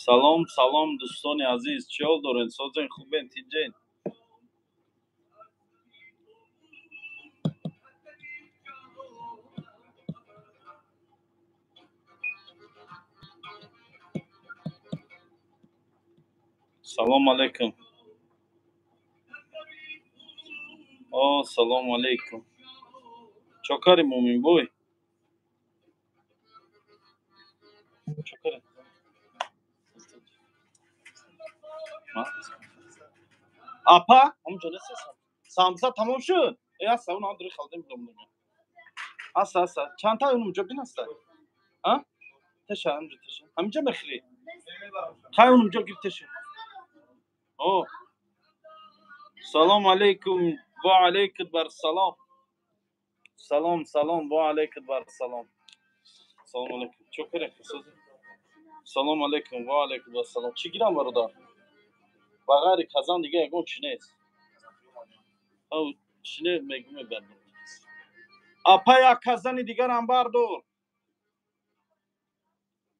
Салом, салом, дӯстони азиз, чӣ ҳол дорен? Созен, хубен, тинҷен? Салом алейкум. О, салом алейкум. Чо кари, Муминбой? Чо кари? Апа, ҳамҷо нест? Самса тамом шуд? Э, аста, он андри халдем билом. Аста, аста. Чанд та унумҷо бин аста? А? Теша, ҳамҷо теша. Ҳамҷо мехӯрӣ? Хай, унумҷо гир теша. О. Салом алейкум ва алейкум бар салом. Салом, салом, ва алейкум бар салом. Салом алейкум. Чо кари? Салом алейкум ва алейкум бар салом. Чӣ гирам, бародар? Ба ғайри казан дига ягон чӣ нест. Чӣ не мегӯ мебардор. Апа, як казани дигарам бардор.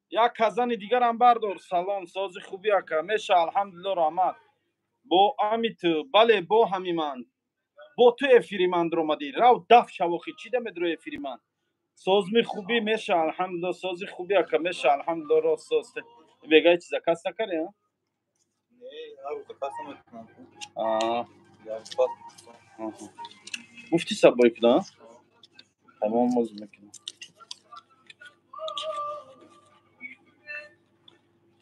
Як казани дигарам бардор. Салом, сози хуби, ака? Меша, алҳамдулилло, раҳмат. Бо ами ту, бале, бо ҳами ман. Бо ту эфири ман дуромадӣ. Рав даф шавохи, чӣ да медуро эфири ман? Созми хубӣ, меша, алҳамдулилло, сози хуби, ака, меша, алҳамдулилло, рост соз. Бегай чи заказ накарди, а? Гуфти сабой кунам? Тамом, моз мекунам.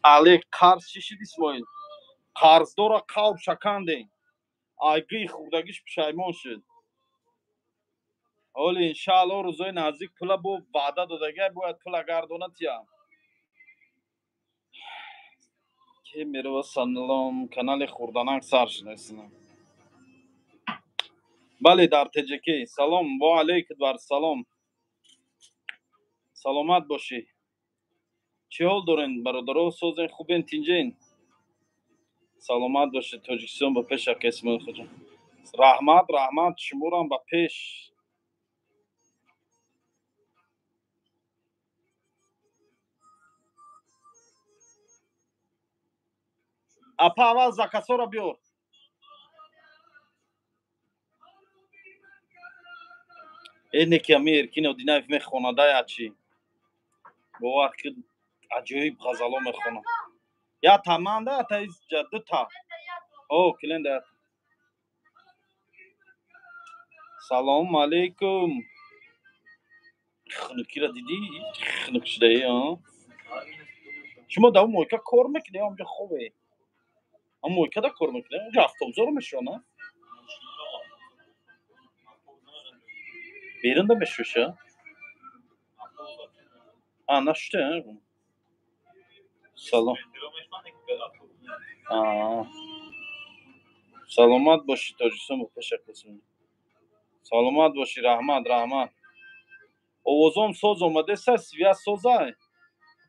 Алек, қарз чӣ шид, Исмоил? Қарздора қалб шакандем. Айгии хурдагиш пушаймон шуд. Ҳоли иншаалло рӯзои наздик пула бо ваъда додагай, бояд пула гардонад тиям. Ке мерава? Салом, канали хурданак сар шудасина. Бале, дар ТЖК. Салом, ва алейкум бар салом. Саломат бошӣ. Чӣ ҳол дорен, бародаро? Созен, хубен, тинҷен? Саломат бошед. Тоҷикистон ба пеш, ака Исмоил хоҷа. Раҳмат, раҳмат, шуморам ба пеш. Апа, аввал заказҳоро биёр. Э, неки ами Эркин Одинаев мехонада ячи. Бовар ки аҷоиб ғазало мехонад. Я та манда, я та изҷа ду та. О, киленда. Салом алейкум. Хунукиро дидӣ? Хунук шудаи, а? Шумо дар мойка кор мекунед, ҳамҷо хобе? Ам мойкада кор мекунед? Онҷо автобусҳоро мешӯянд, а? Берунда мешӯша? А, нашута? Салом. Саломат бошӣ, Тоҷикистон ба пеш, ака. Саломат бошӣ, раҳмат, раҳмат. Овозом соз омадеста, связь созай?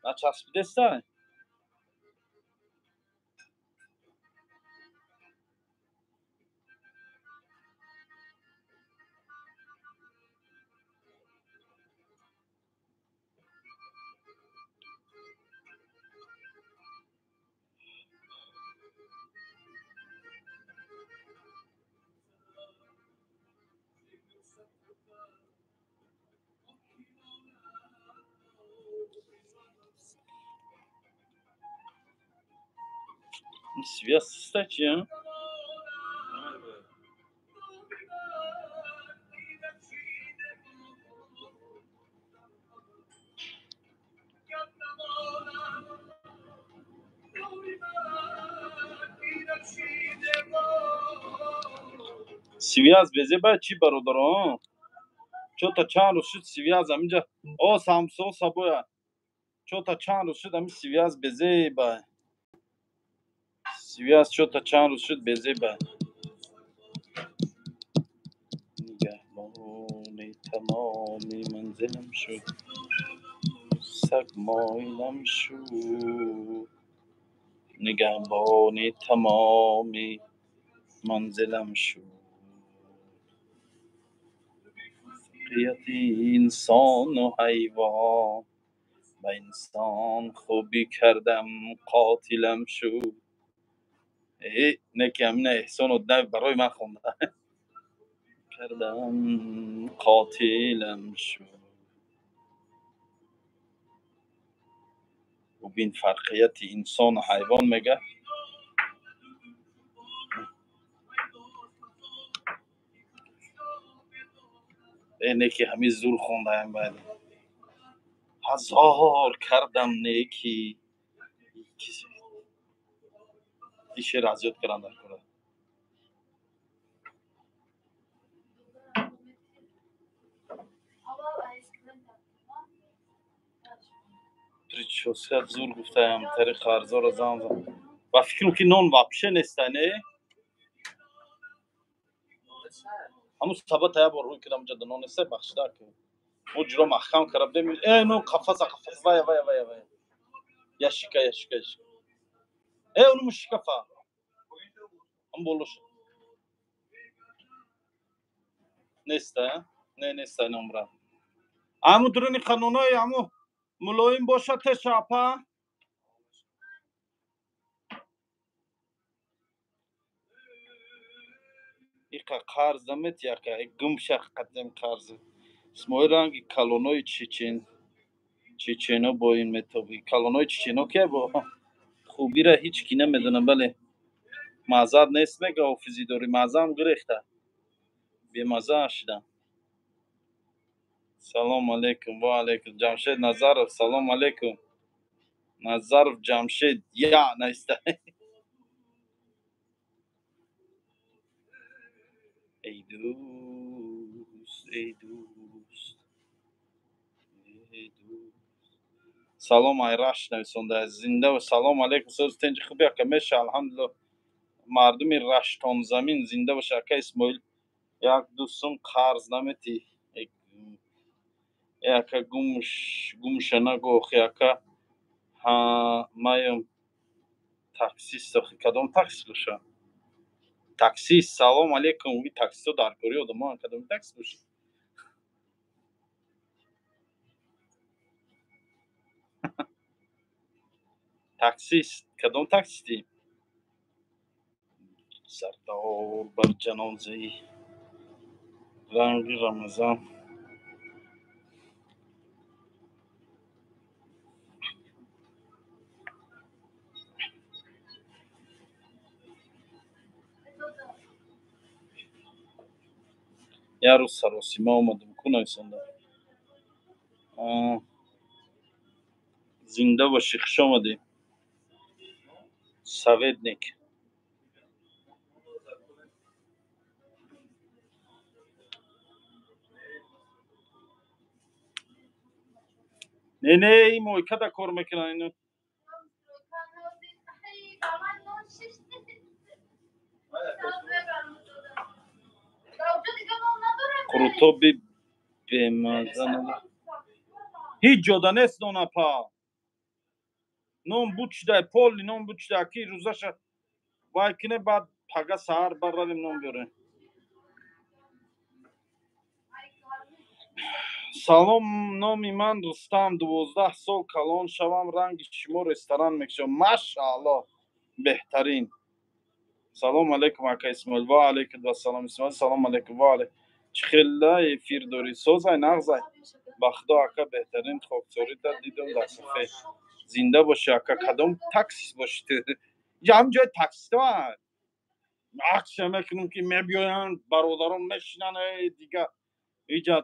Начаспидестай? Связь кстати, а? Связь безеба чӣ, бародарон? Чё-то чанд рӯз шуд связь аминҷа. О, самсо сабоя. Чё-то чанд рӯз шуд ами связь безеба. Связь чё-то чанд рӯз шуд безеба. Нигаҳбони тамоми манзилам шуд. Саг моилам шуд. Нигаҳбони тамоми манзилам шуд. Фарқияти инсону ҳайвон Ба инсон хубӣ кардам, қотилам шуд. Э, не ки ҳамина Эҳсон Однаев барои ман хонда. Кардам, қотилам шуд. Бубин фарқияти инсону ҳайвон мега. Э, не ки ҳамин зур хондаям байд. Ҳазор кардам неки. Ин шеър аз ёд кардам дар кора. Прическа зур гуфтаям, тари қарзоро зам зам. Ва фикрам ки нон вообще неста, не? Ҳамун сабата як бор рӯй кардам, ҷада нон неста, бахшида ки. Мо ҷуро маҳкам карда будем. Э, нон қафаса, қафас, вая, вая, вая, вая. Ящика, ящика, ящика. Э, онуму шикафа. Ҳам болош. Неста, не, неста номра. Аму дуруни қанунои аму мулоим боша теша апа. Иқа қарз намет яка, гумша қадем қарз. Исмоил ранги калонои чечен. Чечено бо ин метоби. Калонои чечено ке бо? Хубира ҳеҷ ки намедонам, бале. Маззат нест мега ҳофизӣ дорӣ, маззаам гирехта. Бемазза шидам. Салом алейкум, ва алейкум. Ҷамшед Назаров, салом алейкум. Назаров Ҷамшед, я наиста. Эй дӯст, эй дӯст, эй дӯст. Салом ай Рашт нависонда, зинда ва салом алейкум. Соз тенҷи хуби ака меша, алҳамдулиллоҳ. Мардуми Раштонзамин зинда боша. Ака Исмоил, як ду сум қарз наметӣ? Э, ака гумш, гумша нагӯ, охи ака. Ҳа, маям таксист, охи кадом такси боша? Таксист, салом алейкум. И таксисто дар кори одамон, кадом такси боша? Таксист, кадом таксисти? Сардор бар ҷанозаи ранги Рамазан. Як рӯз саросима омадам, ку нависонда. Зинда бошӣ, хуш омадӣ. Советник. Не, не, ин мойкада кор мекунанд ино. Қурутоби бемазза надорад. Ҳеҷ ҷода нест нон апа. Нон буд шуда, поли нон буд шуда, ки рӯзаша вай кине, баъд пага саҳар бар равем нон биёрем. Салом, номи ман Рустам, 12 сол калон шавам, ранги шумо ресторан мекушам. Машааллоҳ, беҳтарин. Салом алейкум ака Исмоил. Ва алейкум вассалом Исмоил. Салом алейкум ва алейкум. Чӣ хела эфир дорӣ? Созай, нағзай. Ба худо ака беҳтарин хоксорита дидам дар кафе. Зинда бошӣ ака, кадом таксист бошӣ ту? Инҷа ҳам ҷои таксистҳо. Аксия мекунам ки мебиёянд, бародарон мешинанд, эй дига иҷа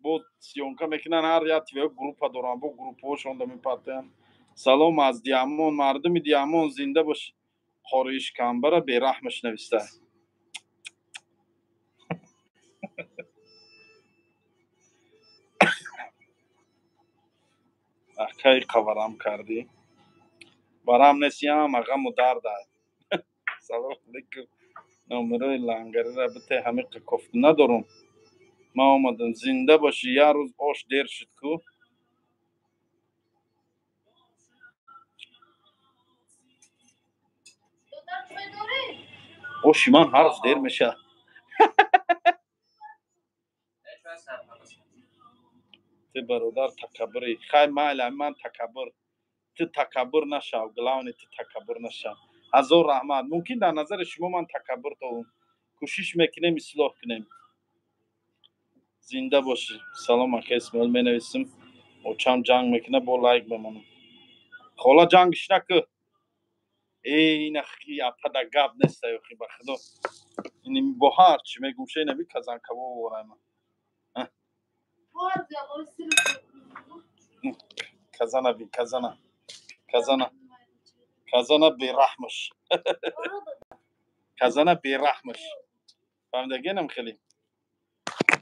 бо съёмка мекунанд, ҳар як твоя группа доранд, бо группаҳошонда мепартоянд. Салом аз Диамон, мардуми Диамон зинда бош. Қори ишкамбара бераҳмаш нависта. Акай қаварам кардӣ. Барам нест, ям ағаму дарда. Салом алейкум. Номерои лангарира бите, ҳамиқа кофта надорум. Ман омадам, зинда бошӣ. Як рӯз ош дер шуд ку. Оши ман ҳар рӯз дер мешавад. Ту бародар такаббури. Хай майла, ман такаббур. Ту такаббур нашав, главное ту такаббур нашав. Ҳазор раҳмат. Мумкин дар назари шумо ман такаббур дорам. Кӯшиш мекунем ислоҳ кунем. Зинда бошӣ. Салом ака Исмоил менависам. Очам ҷанг мекунад, бо лайк мемонам. Хола ҷангиш накӯ. Эй, инахи апада гап неста ёхи ба худо. Ин бо ҳар чӣ мегум шей наби казанкабоб ворайма. Казана би, казана. Казана. Казана бераҳмаш. Казана бераҳмаш. Фаҳмидагинам хеле?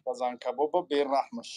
Казанкабоба бераҳмаш.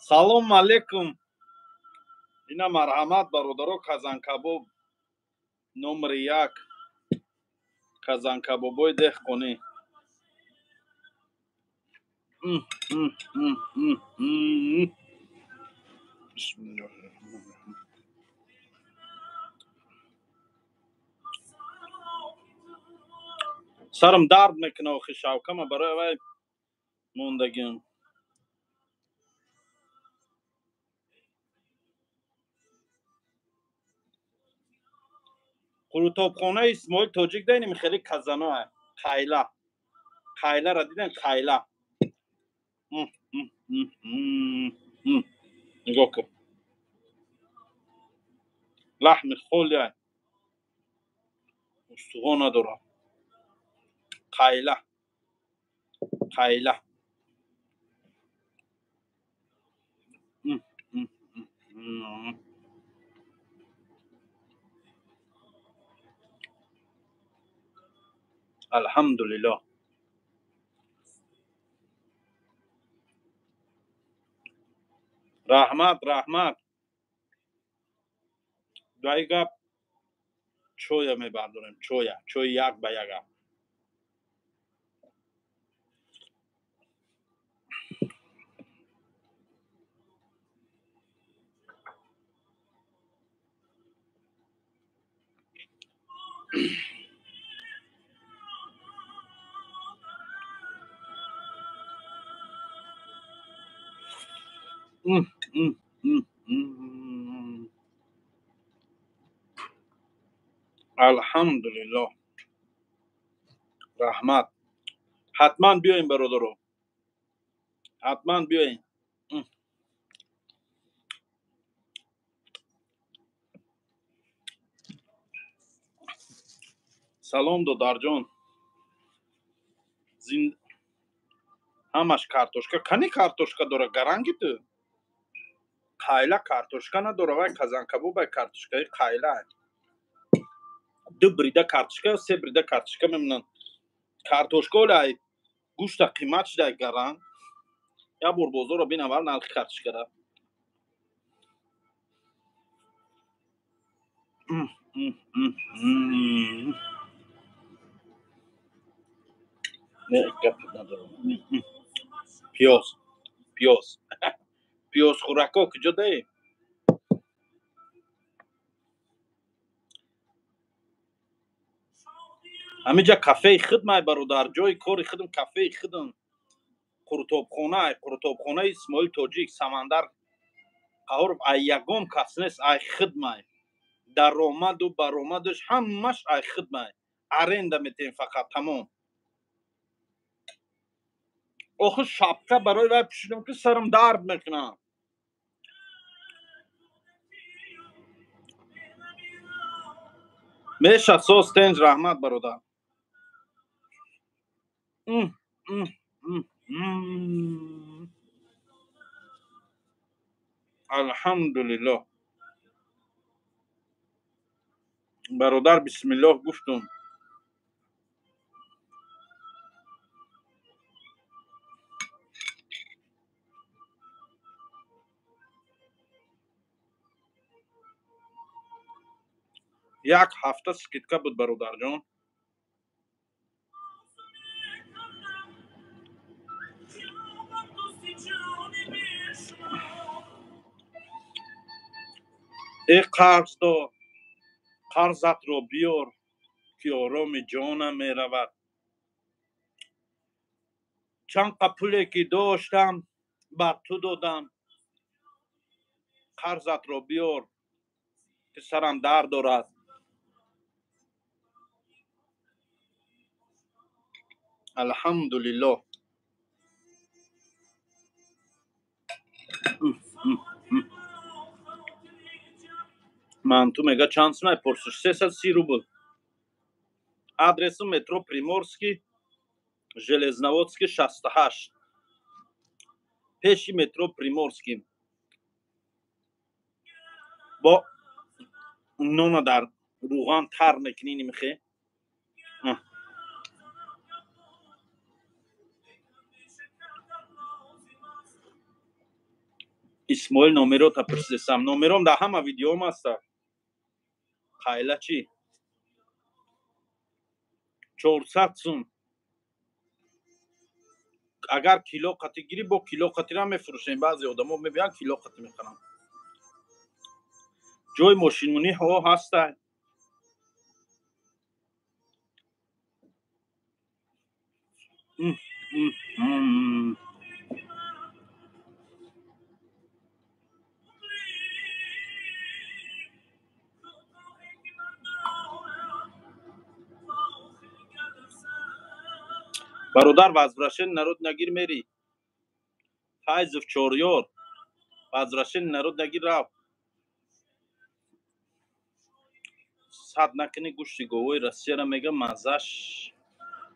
Салом алейкум. Ина марҳамат бародаро, казанкабоб номери 1. Казанкабобои деҳқонӣ. Сарам дард мекунад охи шавкама барои вай мондагиам. Қурутобхонаи Исмоил Тоҷик дайнем хеле казано қайла. Қайлара диден қайла. Нигоҳ кун. Лаҳми холия. Устуғон надорад. Қайла. Қайла. Алҳамдулиллоҳ. Раҳмат, раҳмат. Дуаи гап чоя мебардорем, чоя, чои як ба яга. Алҳамдулиллоҳ. Раҳмат. Ҳатман биёем бародаро. Ҳатман биёем. Салом додарҷон. Ҳамаш картошка. Кани картошка дора? Гаранги ту? Қайла картошка надора, вай казанкабобай картошкаи қайла. 2 брида картошка ё 3 брида картошка мемонанд. Картошка олай гӯшта қимат шудай гаранг. Як бор бозорро бин аввал нархи картошкара. Не, гап надорам. Пиёз, пиёз. Пиёзхӯрако куҷо даи? Ҳамиҷа кафеи хидмай бародар, ҷои кори хидм, кафеи хидм. Қурутобхона, қурутобхонаи Исмоил Тоҷик, Самандар Қаҳоров ай ягон кас нест, ай хидмай. Даромаду баромадаш ҳамаш ай хидмай. Аренда метем фақат, тамом. Охир шапка барои вай пӯшидам ки сарам дард мекунад. Меша соз тенҷ раҳмат бародар. Алҳамдулиллоҳ. Бародар бисмиллоҳ гуфтум. Як ҳафта скидка буд бародарҷон. Э қарздор, қарзатро биёр, ки ороми ҷонам меравад. Чанд қа пуле ки доштам бар ту додам. Қарзатро биёр, ки сарам дард дорад. Алҳамдулиллоҳ. Манту мега чанд сумай пурсиш? 330 рубл. Адресу метро Приморский, Железноводский 68. Пеши метро Приморский. Бо нона дар руған тар мекунӣ нимихе. Исмоил номерота пурсидесам. Номером дар ҳама видеом аста. Қайла чӣ? 400 сум. Агар кило қатӣ гирӣ, бо кило қатира мефурӯшем. Баъзе одамо мебиёнд кило қатӣ мехаранд. Ҷои мошинмонӣ ҳо ҳаста. Бародар возвращение народ нагир мери. Файзов чорёр. Возвращение народ нагир рав. Сад накунӣ гӯшти говои Россияро мега маззаш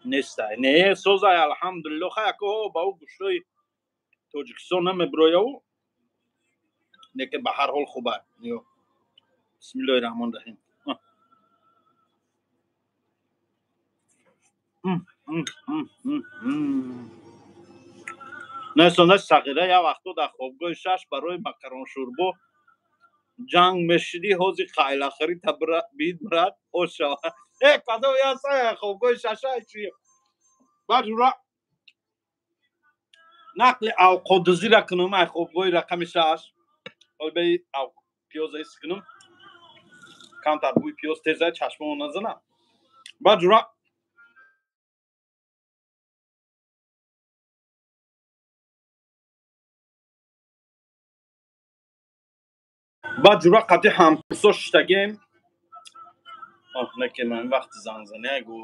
нестай. Не, созай алҳамдулиллоҳ. Хай ако ба ӯ гӯштҳои Тоҷикистон намебирояв. Лекин ба ҳар ҳол хуба. Бисмиллоҳи раҳмони раҳим. Несонаш сағира як вақто дар хобгоҳи шаш барои макароншӯрбо ҷанг мешидӣ, ҳози қайлахӯрӣ та бид брат ош шава. Э кадом ясая хобгоҳи шаша чи? Баъд ҷура нақли авқотдузиро кунум ай хобгоҳи рақами шаш. Ҳол беи пиёза ҳис кунум. Камтар бӯи пиёз теза чашмамо назанам. Баъд ҷура баъд ҷура қати ҳамкурсо шиштагем. Оҳ, неке ман вақти занзания гу.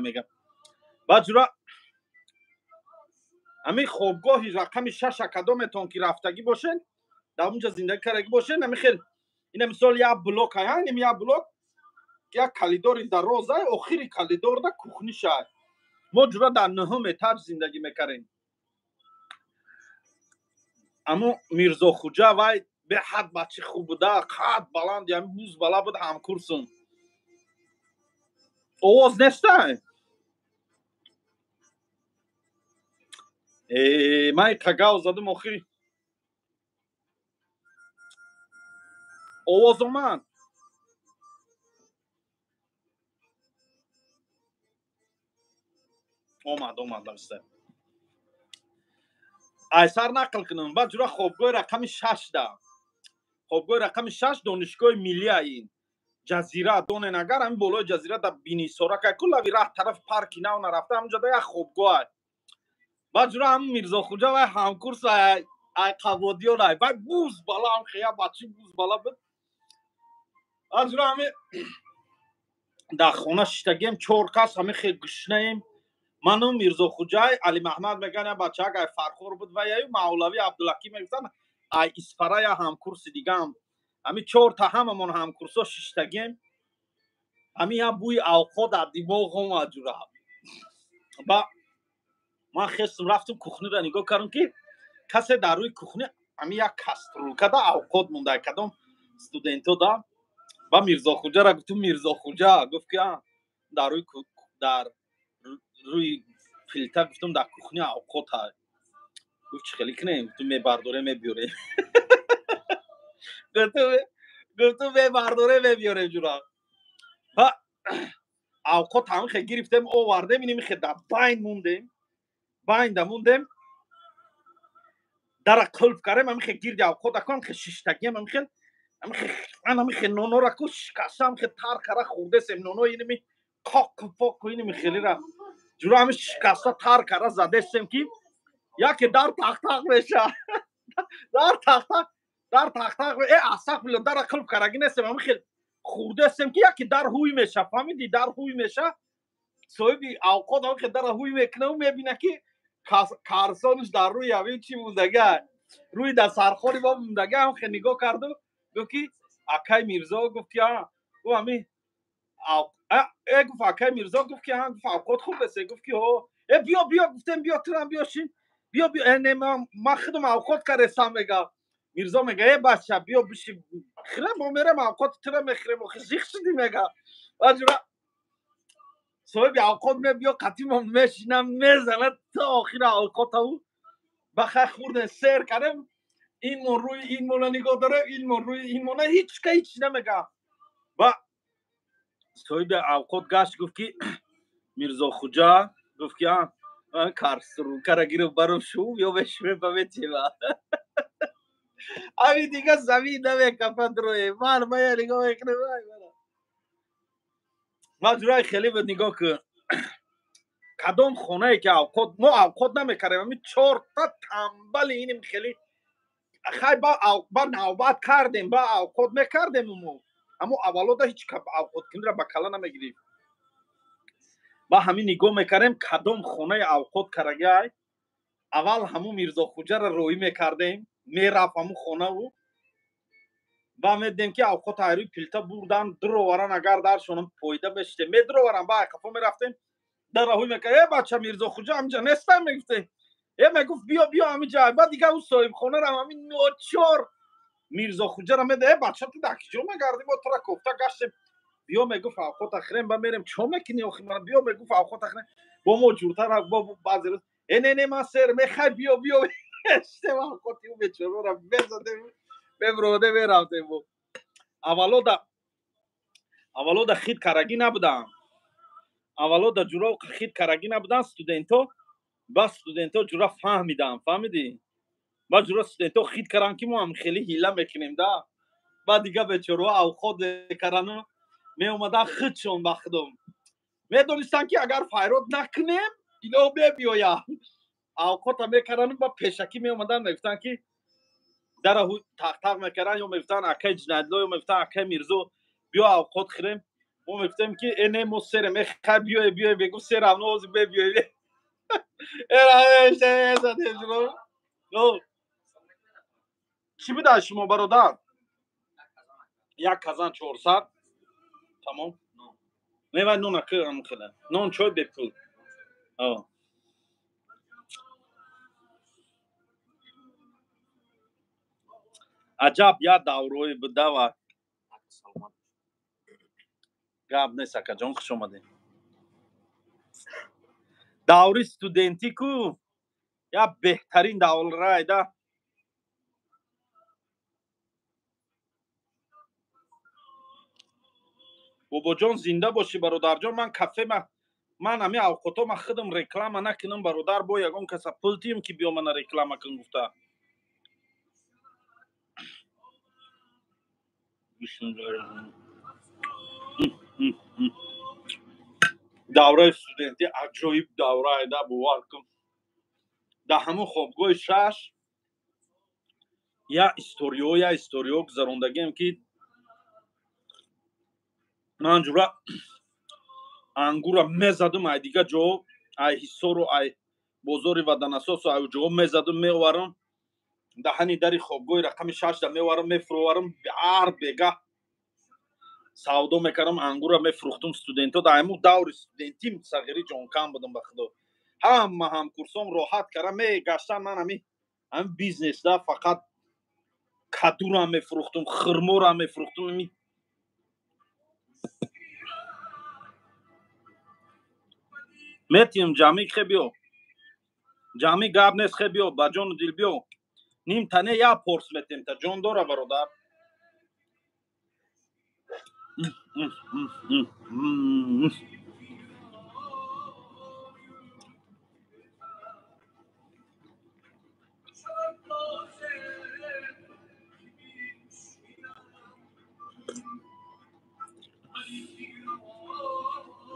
Мегам. Баъд ҷура ҳамин хобгоҳи рақами шаша кадометон ки рафтагӣ бошед, Дар онҷа зиндагӣ кардаги боше, намихел ина мисол як блок ая, инам як блок, як калидори дароза, охири калидорда кухниша. Мо ҷура дар нӯҳум этаж зиндагӣ мекардем. Аммо Мирзохуҷа вай беҳад бачи хуб буда, қад баланд, ями буз бала буд, ҳамкурсум. Овоз нестай? Ман қагав задум охири. Овоз омад. Омад, омад, нависта. Айсар нақл кунам, баъд ҷура хобгоҳи рақами 6 да. Хобгоҳи рақами 6 донишгоҳи миллия ин. Ҷазира донен агар ҳамин болои ҷазира да Бинисора кай куллави раҳ тарафи парки нав нарафта ҳамунҷа да як хобгоҳ ай. Баъд ҷура ҳамин Мирзохуҷа вай ҳамкурс ай қабодиён ай. Вай буз бала ҳам хея бачи буз бала буд. Баъд ҷура ҳамин дар хона шиштагием, чор кас ҳамин хел гушнаем. Ману Мирзохуҷай, Алимаҳмад меган я бачаак ай Фархор буд ва яю Мавлави Абдулҳаким мегуфтан ай Исфара я ҳамкурси дигаам. Ҳамин чорта ҳамамон ҳамкурсо шиштагием. Ҳамин я бӯи авқот дар димоғ омад ҷура. Ба ман хестум рафтум кухниро нигоҳ кардам ки касе дар рӯи кухни ҳамин як каструлкада авқот монда, кадом студентҳо да. Ба Мирзохуҷара гуфтум Мирзохуҷа, гуфт ки дар рӯи дар рӯи плита гуфтум дар кухня авқот ҳай. Гуфт чӣ хеле кунем? Гуфтум мебардорем мебиёрем. Гуфтум мебардорем мебиёрем ҷура. Ба авқот ҳамин хел гирифтем овардем, иним хел дар байн мондем. Байнда мондем. Дара қулф кардем, ҳамин хел гирди авқот акам хел шиштагием, ҳамин хел ҳамин хел нонора ку шикаста, ҳамин хел тар кара хӯрдесем ноно иними қоқ поқ иними хелира. Ҷура ҳамин шикаста тар кара задесем ки яке дар тақтақ меша. Дар тақтақ, дар тақтақ, астағфирулло, дара қулф кардаги нестем, ҳамин хел хӯрдесем ки яке дар ҳуй меша, фаҳмидӣ? Дар ҳуй меша. Соҳиби авқот ҳамин хел дара ҳуй мекунаву мебина ки карсонаш дар рӯи ҳамин чӣ мондага, рӯи дастархони мо мондага. Ҳамин хел нигоҳ карду гуфт ки акай Мирзо, гуфт ки гуфт ҳамин гуфт акай Мирзо, гуфт ки гуфт авқот хуб аст, гуфт ки ҳо, биё биё, гуфтем биё турам биё шин, биё биё, не ман худам авқот кардесам, мега. Мирзо мега э бача биё биши хӯрем, мо мерем авқоти тура мехӯрем, охи зиқ шудӣ, мега. Баъд ҷура соҳиби авқот мебиё қатимон мешинам мезанад то охири авқотаву. Ба хай хӯрдем, сер кардем, ин мон рӯи ин мона нигоҳ дорем, ин мон рӯи ин мона, ҳеҷ ка ҳеҷ намега. Ба соҳиби авқот гашт, гуфт ки Мирзохуҷа, гуфт ки карсрукара гирифт баром шу ё бешме ба метива. Ҳамин дига замин намекафад рӯе ман мая нигоҳ мекунем. Ман ҷураи хеле буд, нигоҳ кун кадом хонае ки авқот мо авқот намекардем, ҳамин чорта тамбали иним хеле хай ба навбат кардем, ба авқот мекардем мо. Аммо аввалода ҳеҷ авқоткуниро ба кала намегирифт. Ба ҳамин нигоҳ мекардем кадом хонаи авқот карагай, аввал ҳамун Мирзохуҷаро роҳӣ мекардем, мерафт ҳамун хонаву ба медидем ки авқот айрӯи плита бурдан дуроваран, агар даршонам поида мешидем медуроваран, ба айқафо мерафтем, дара ҳуй мекард, э бача Мирзохуҷа ҳаминҷа нестай, мегуфтем. Э мегуфт биё биё ҳаминҷа. Баъд дига ӯ соҳибхонарам ҳамин ночор Мирзохуҷаро меда, э бача ту дар киҷо мегардӣ, мо тура кофта гаштем, биё, мегуфт авқот ахирем, ба мерем чо мекунӣ охи мана, биё, мегуфт авқот ахирем. Бо мо ҷуртар бо баъзе рӯз э не не ман сер мехай биё биё, штем авқоти ӯ бечораро мезадем, мебуродем мерафтем. Аввалода хит карагӣ набудам, аввалода ҷура хит карагӣ набудам студентҳо. Ба студентҳо ҷура фаҳмидам, фаҳмидӣ? Ба ҷура студентҳо хит кардан ки мо ҳам хеле ҳила мекунем да. Баъд дига бечораҳо авқот мекардану меомадан худшон ба худом. Медонистанд ки агар файрод накунем ино мебиёянд. Авқота мекардану ба пешакӣ меомадан мегуфтанд ки дара тақтақ мекардан, ё мегуфтанд акай Ҷинадло, ё мегуфтанд акай Мирзо биё авқот хӯрем. Мо мегуфтем ки э не мо серем, э хай биёе биёе, мегуфт серам нози бебиёе. Чӣ буда шумо бародар? Як казан 400. Тамом. Не вай нон ака ам хела. Нон чой бепул. А. Аҷаб я даврои будава. Гап нест акаҷон, хуш омадед. Даври студентӣ ку я беҳтарин давра айда. Бобоҷон зинда бошӣ бародарҷон. Ман кафе ман ҳами авқото ман худам реклама накунам бародар, бо ягон каса пул тием ки биё мана реклама кун гуфта. Давраи студентӣ аҷоиб давра айда, бовар кун. Дар ҳамон хобгоҳи шаш я историё, я историё гузарондагием ки ман ҷура ангура мезадум ай дига ҷо, ай Ҳисору ай бозори Ваданасосу ай ҷоҳо мезадум меоварам, даҳани дари хобгоҳи рақами шашда меоварам, мефурӯварам, ҳар бегаҳ савдо мекардам, ангура мефурӯхтум студентҳо. Дар ҳамун даври студентим сағирӣ ҷонкан будам ба худо. Ҳама ҳамкурсом роҳат кара мегаштан, ман ҳамин бизнесда фақат кадурам мефурӯхтум, хирморам мефурӯхтум. Метием ҷамъӣ хе биё. Ҷамъӣ гап нест, хе биё, ба ҷону дил биё. Ним тане я порс метем та ҷон дора бародар.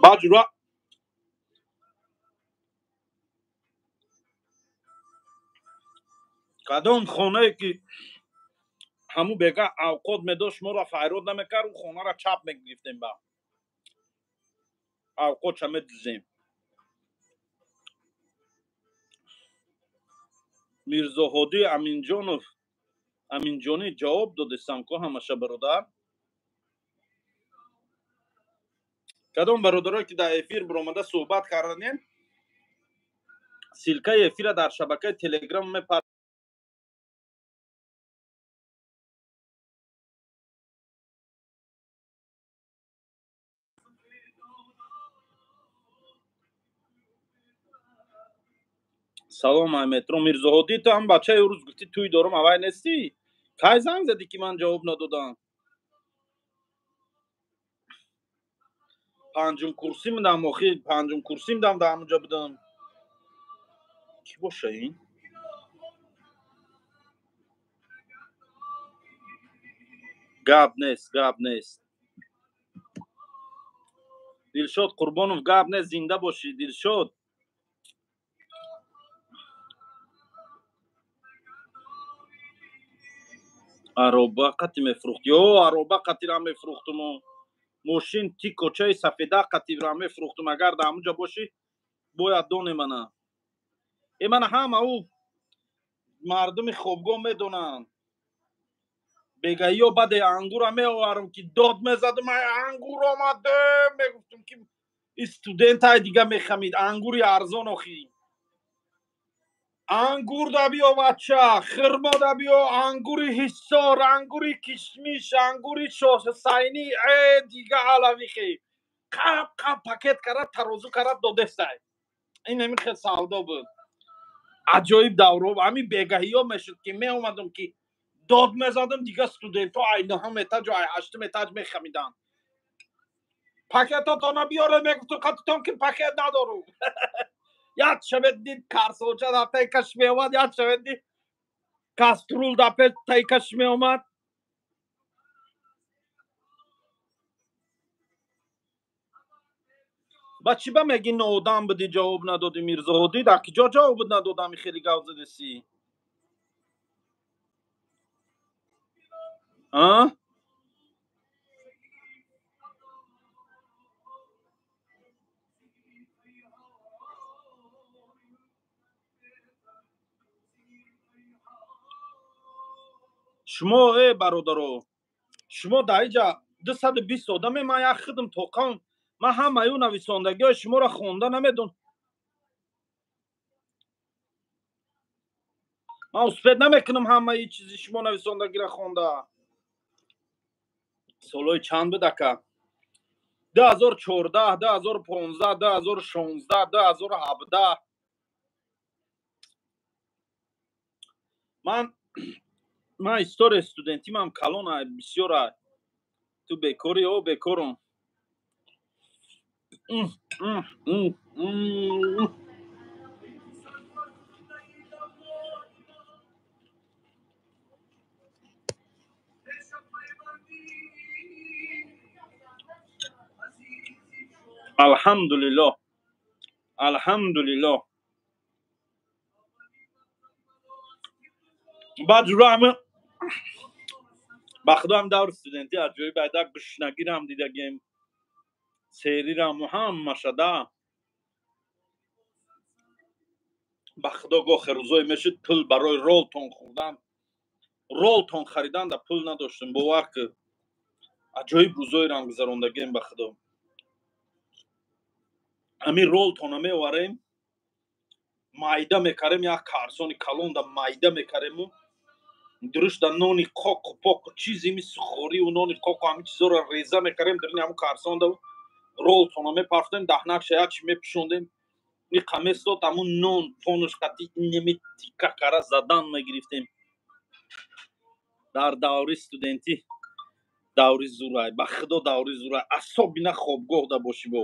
Баҷура кадом хонае ки ҳамун бега авқот медошт, моро файрод намекард, ӯ хонаро чап мегирифтем, ба авқотша медизем. Мирзоҳодӣ Аминҷонов Аминҷонӣ ҷавоб додестам ку ҳамаша бародар. Кадом бародарое ки дар эфир биромада суҳбат карданем, ссылкаи эфира дар шабакаи Телеграм мепар. Салом ай метро Мирзоҳодӣ, ту ҳам бачаи рӯз гуфтӣ тӯй дорам, авай нестӣ? Кай занг задӣ ки ман ҷавоб надодам? Панҷум курсӣ будам, охи панҷум курсӣ будам, дар ҳамонҷо будам. Кӣ боша ин? Гап нест, гап нест. Дилшод Қурбонов, гап нест, зинда бошӣ Дилшод. Ароба қати мефурӯхт. Ё ароба қатира мефурӯхтуму мошин ти кочаи сафеда қатира мефурӯхтум. Агар дар ҳамунҷо бошӣ бояд доне мана. Э мана ҳама ӯ мардуми хобгоҳ медонанд. Бегаиё баъде ангура меоварам ки дод мезадум, ай ангур омаде, мегуфтум ки студентай дига мехамид, ангури арзон охи. Ангур да биё бача, хирмо да биё, ангури Ҳисор, ангури кишмиш, ангури Шоҳсайнӣ, э дига алавихе. Қап қап пакет карад, тарозу карад додестай. Ин ҳамин хел савдо буд. Аҷоиб давро, ҳамин бегаҳиё мешуд ки меомадам ки дод мезадам, дига студентҳо ай наҳум этаҷу ай ҳаштум этаҷ мехамиданд. Пакетотона биёре, мегуфтум қатитон ки пакет надору. Як шавед дид карсоча дар таи каш меомад, як шавед дид каструл дар таи каш меомад. Ба чӣ ба меги ноодам будӣ ҷавоб надодӣ Мирзоҳодӣ? Дар киҷо ҷавоб надодам, хеле гап задесӣ? А? Шумо бародаро, шумо дар иҷа 220 одаме, ман як хидм тоқам, ман ҳамаи нависондагиҳои шуморо хонда намедон. Ман успед намекунам ҳамаи чизи шумо нависондагиро хонда. Солҳои чанд буд ака? 2014, 2015, 2016, 2017. Ман история студентимам калона бисёра. Ту бекори, о бекорум. Алҳамдулиллоҳ, алҳамдулиллоҳ. Баъд ҷура ба худо ҳам даври студентӣ аҷоиб айда гушнагирам дидагем, серирам ҳамаша да. Ба худо гохе рӯзое мешуд пул барои ролтон хӯрдан, ролтон харидан да пул надоштем, бовар ки аҷоиб рӯзоерам гузарондагем ба худо. Ҳамин ролтона меоварем, майда мекарем, як карсони калон да майда мекарему дурушт да нони қоқу поқу чизи ми сухориву нони қоқу ҳамин чизоро реза мекарем, дарини ҳамун карсон да ролтона мепарфтем, даҳнакша як чи мепӯшондем, иқа месдод, ҳамун нон понуш қати инеми тика кара задан мегирифтем. Дар даври студентӣ даври зурай, ба худо даври зурай, асобина хобгоҳ да бошӣ бо.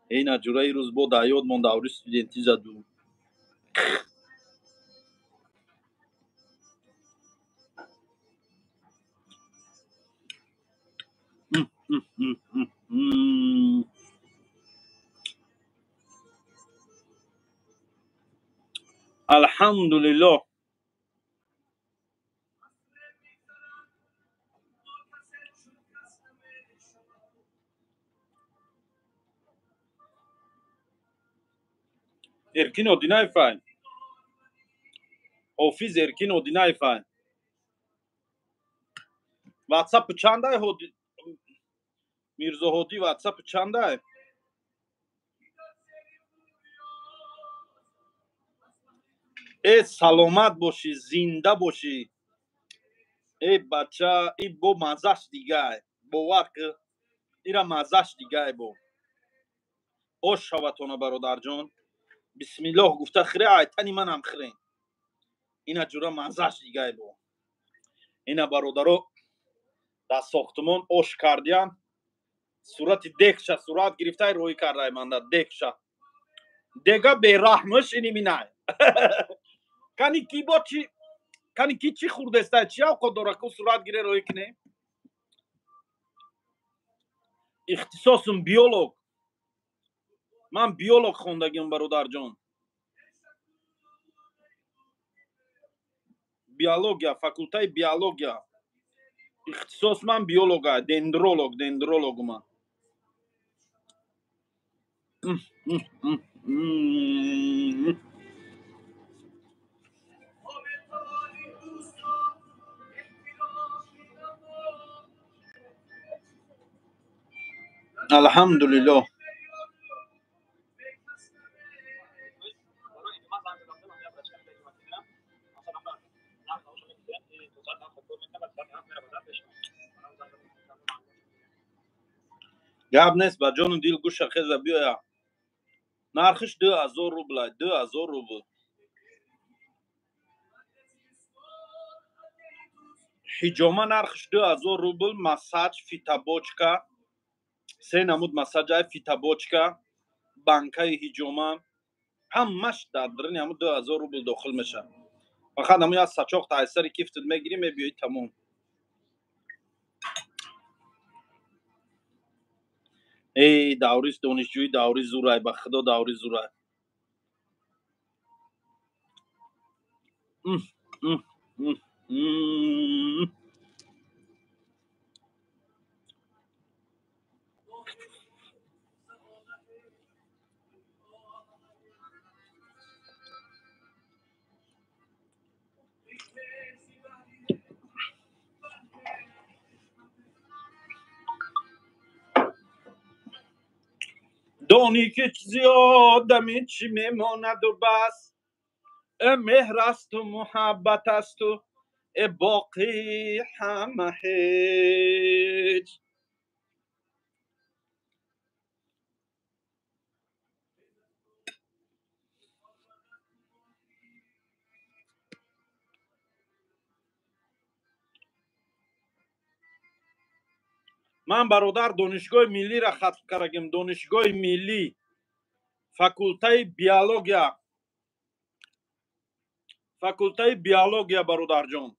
Ина ҷураи рӯз бо дар ёд мон даври студентӣ заду. Алҳамдулиллоҳ. Эркин Одинаевай, Ҳофиз Эркин Одинаевай. Ватсап чандай Мирзоҳодӣ, ватсап чандай? Э саломат бошӣ, зинда бошӣ. Э бача, и бо маззаш дигай, бовар ки ира маззаш дигай бо. Ош шаватона бародарҷон. Бисмиллоҳ гуфта хире, айтани манам хирен. Ина ҷура маззаш дигай бо. Ина бародаро дар сохтумон ош кардиям, сурати дегша сурат гирифтай рӯй кардай манда дегша. Дега бераҳмаш ини минай. Кани ки бо чи, кани ки чӣ хӯрдестай, чи авқот дора ку сурат гире рӯй кине? Ихтисосум биолог. Ман биолог хондагиам бародарҷон. Биология, факултаи биология. Ихтисос ман биолога, дендролог, дендролог ман. Алҳамдулиллоҳ. Гап нест, ба ҷону дил гӯша хеза биёя. Нархиш 2000 рубл, 2000 рубл. Ҳиҷома нархиш 2000 рубл, массаж, фитобочка, се намуд массажай, фитобочка, банкаи ҳиҷома, ҳамаш дар даруни ҳамун 2000 рубл дохил мешавад. Фақат ҳамун як сачоқ тайсари кифтат мегирӣ, мебиёӣ тамом. Эй даври донишҷӯӣ даври зурай, ба худо даври зурай. Дони ки зиёдами чӣ мемонаду бас, э меҳр асту муҳаббат асту э боқӣ ҳама ҳеҷ. Ман бародар донишгоҳи миллиро хатм кардагим, донишгоҳи миллӣ, факултаи биология, факултаи биология бародарҷон.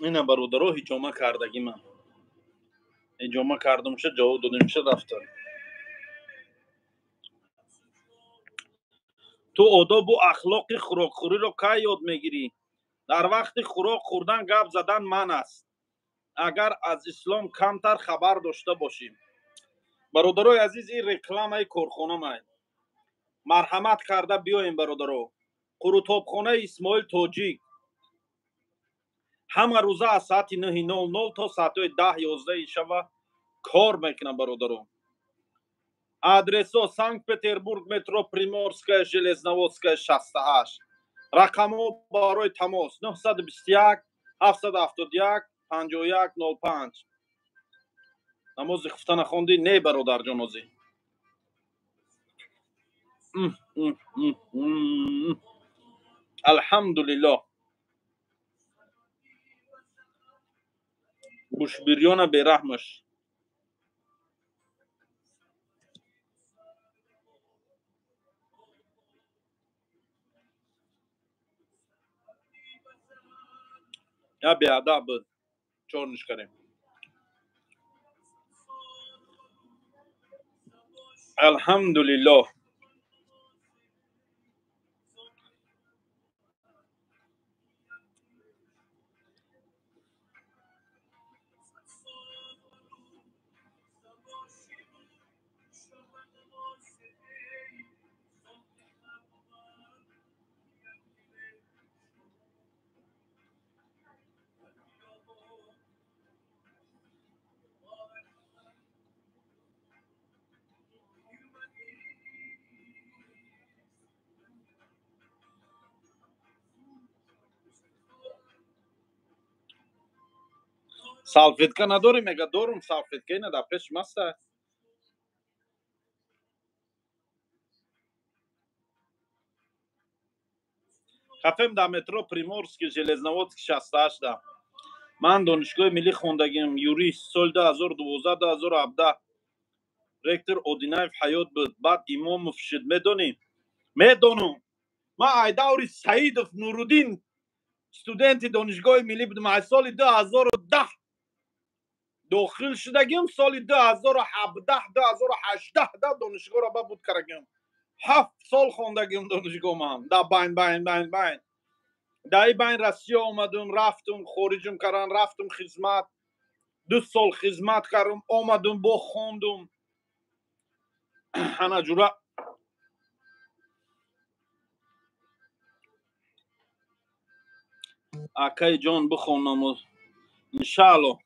Ина бародаро ҳиҷома кардагӣ ман. Ҳиҷома кардумша, ҷавоб додимша, рафтам. Ту одобу ахлоқи хӯрокхӯриро кай ёд мегирӣ? Дар вақти хӯрок хӯрдан гап задан манъ аст, агар аз ислом камтар хабар дошта бошӣ. Бародарои азиз, ин рекламаи корхонамай. Марҳамат карда биёем бародаро. Қурутобхонаи Исмоил Тоҷик ҳама рӯза аз саати 9:00 то саатҳои 10-11 шава кор мекунам бародаро. Адресо: Санкт-Петербург, метро Приморская, Железноводская 68. Рақамҳо барои тамос 921 771 51 05. Намози хуфта нахондӣ? Не бародарҷон, озӣ. Алҳамдулиллоҳ. Гӯшбирёна бераҳмаш. Я беадаб буд, чорниш кардем. Алҳамдулиллоҳ. Салфетка надорӣ? Мега дорум салфетка, ина дар пеши маста. Кафем дар метро Приморский, Железноводский 68 да. Ман донишгоҳи миллӣ хондагим, юрист, соли 2012-2017 ректор Одинаев Ҳаёт буд, баъд Имомов шуд. Медонӣ? Медонам. Ман айдаври Саидов Нуруддин студенти донишгоҳи миллӣ будам. Аз соли 2010 дохил шудагим, соли 2017-2018 да донишгоҳро ба буд кардагим. 7 сол хондагим донишгоҳ ман. Да байн байн байн байн. Дар ин байн Россия омадум, рафтум, хориҷум кардан, рафтум хизмат. 2 сол хизмат кардум, омадум, бо хондум. Ана ҷура акаи ҷон бихон намоз. Иншааллоҳ.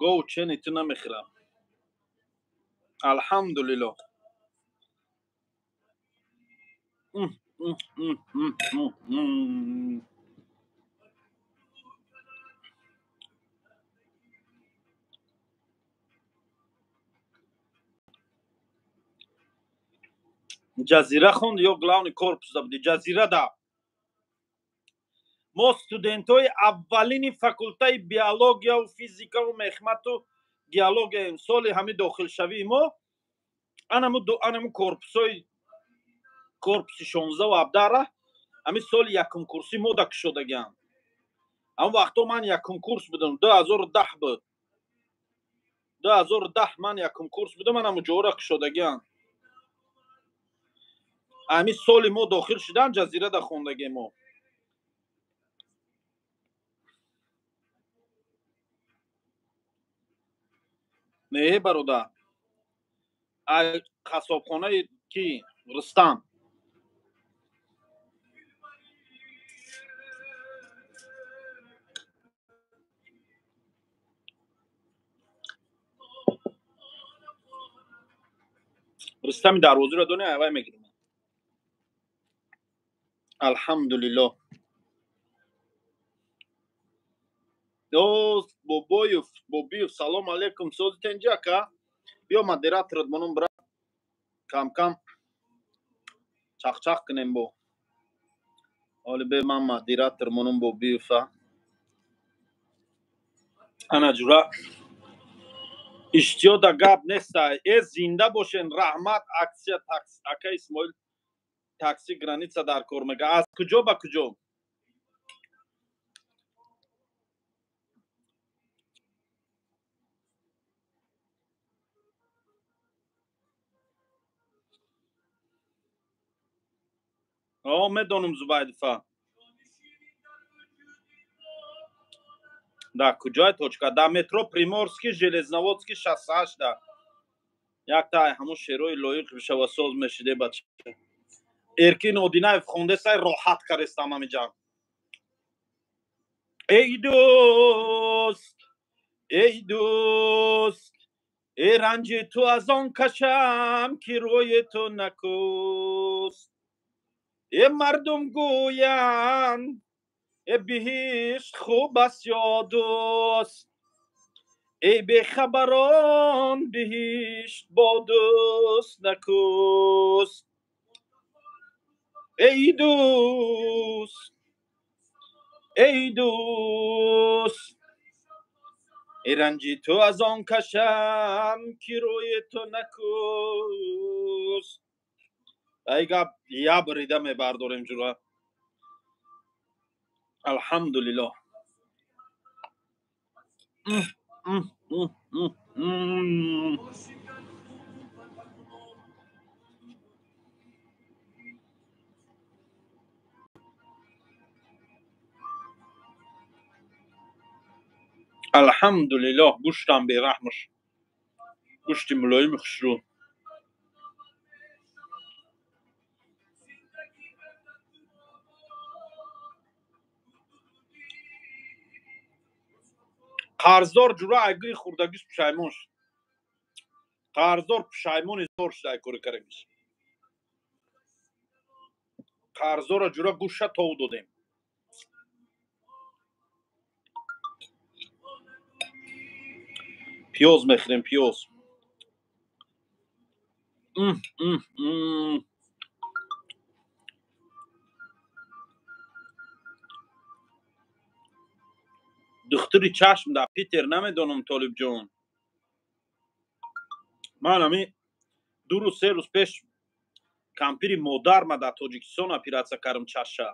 Гов чени ту намехӯрам. Алҳамдулиллоҳ. Ҷазира хонд ё главный корпус да будӣ? Ҷазира да. Мо студентҳои аввалини факултаи биологияву физикаву мехмату геологияем. Соли ҳами дохилшавии мо анаму корпусҳои корпуси 16 17 ҳами соли якум курсӣ мо да кушодагиам. Ҳамон вақто ман якум курс будам, 2010 буд. 2010 ман якум курс будам, анаму ҷора кушодагиам. Ҳами соли мо дохил шудан ҷазира да хондагием мо. Не, бародар, ай қассобхонаи ки Рустам. Рустами дарвозиро дони, авай мегирем. Алҳамдулиллоҳ. Дӯст Бобоев, Бобиев, салом алейкум. Сози тенҷи, ака? Биё, модераторот монум, брат. Кам-кам чақчақ кунем бо. Оли бе ман модератор монум Бобиева. Ана ҷура. Иштиёда гап нестай. Э, зинда бошен, раҳмат. Аксия такси, ака Исмоил, такси граница дар кор мега. Аз куҷо ба куҷо? О, медонам Зубайдифа. Да куҷои точка? Да метро Приморский, Железноводский 68 да. Якта ҳамун шерои лоиқ бишава, соз мешиде, бача. Эркин Одинаев хондесай, роҳат карестам ҳамиҷа. Эй дӯст, эй дӯст, э ранҷи ту аз он кашам, ки рӯи ту накӯст. Э мардум гӯянд, э биҳишт хуб аст ё дӯст? Эй бехабарон, биҳишт бо дӯст накӯст. Эй дӯст, эй дӯст, э ранҷи ту аз он кашам, ки рӯи ту накӯст. Ай гап я бирида мебардорем, ҷура. Алҳамдулиллоҳ. Алҳамдулиллоҳ, гӯштам бераҳмш. Гӯшти мулоими хушрӯ. Қарздор ҷура айгӯи хурдагиш пушаймон шуд. Қарздор пушаймони зор шуд ай кори карагиш. Қарздорро ҷура гӯша тов додем. Пиёз мехӯрем, пиёз. Духтури чашм дар Питер намедонам, Толибҷон. Ман ҳами 2 рӯз, 3 рӯз пеш кампири модарма дар Тоҷикистон оператсия кардам чаша.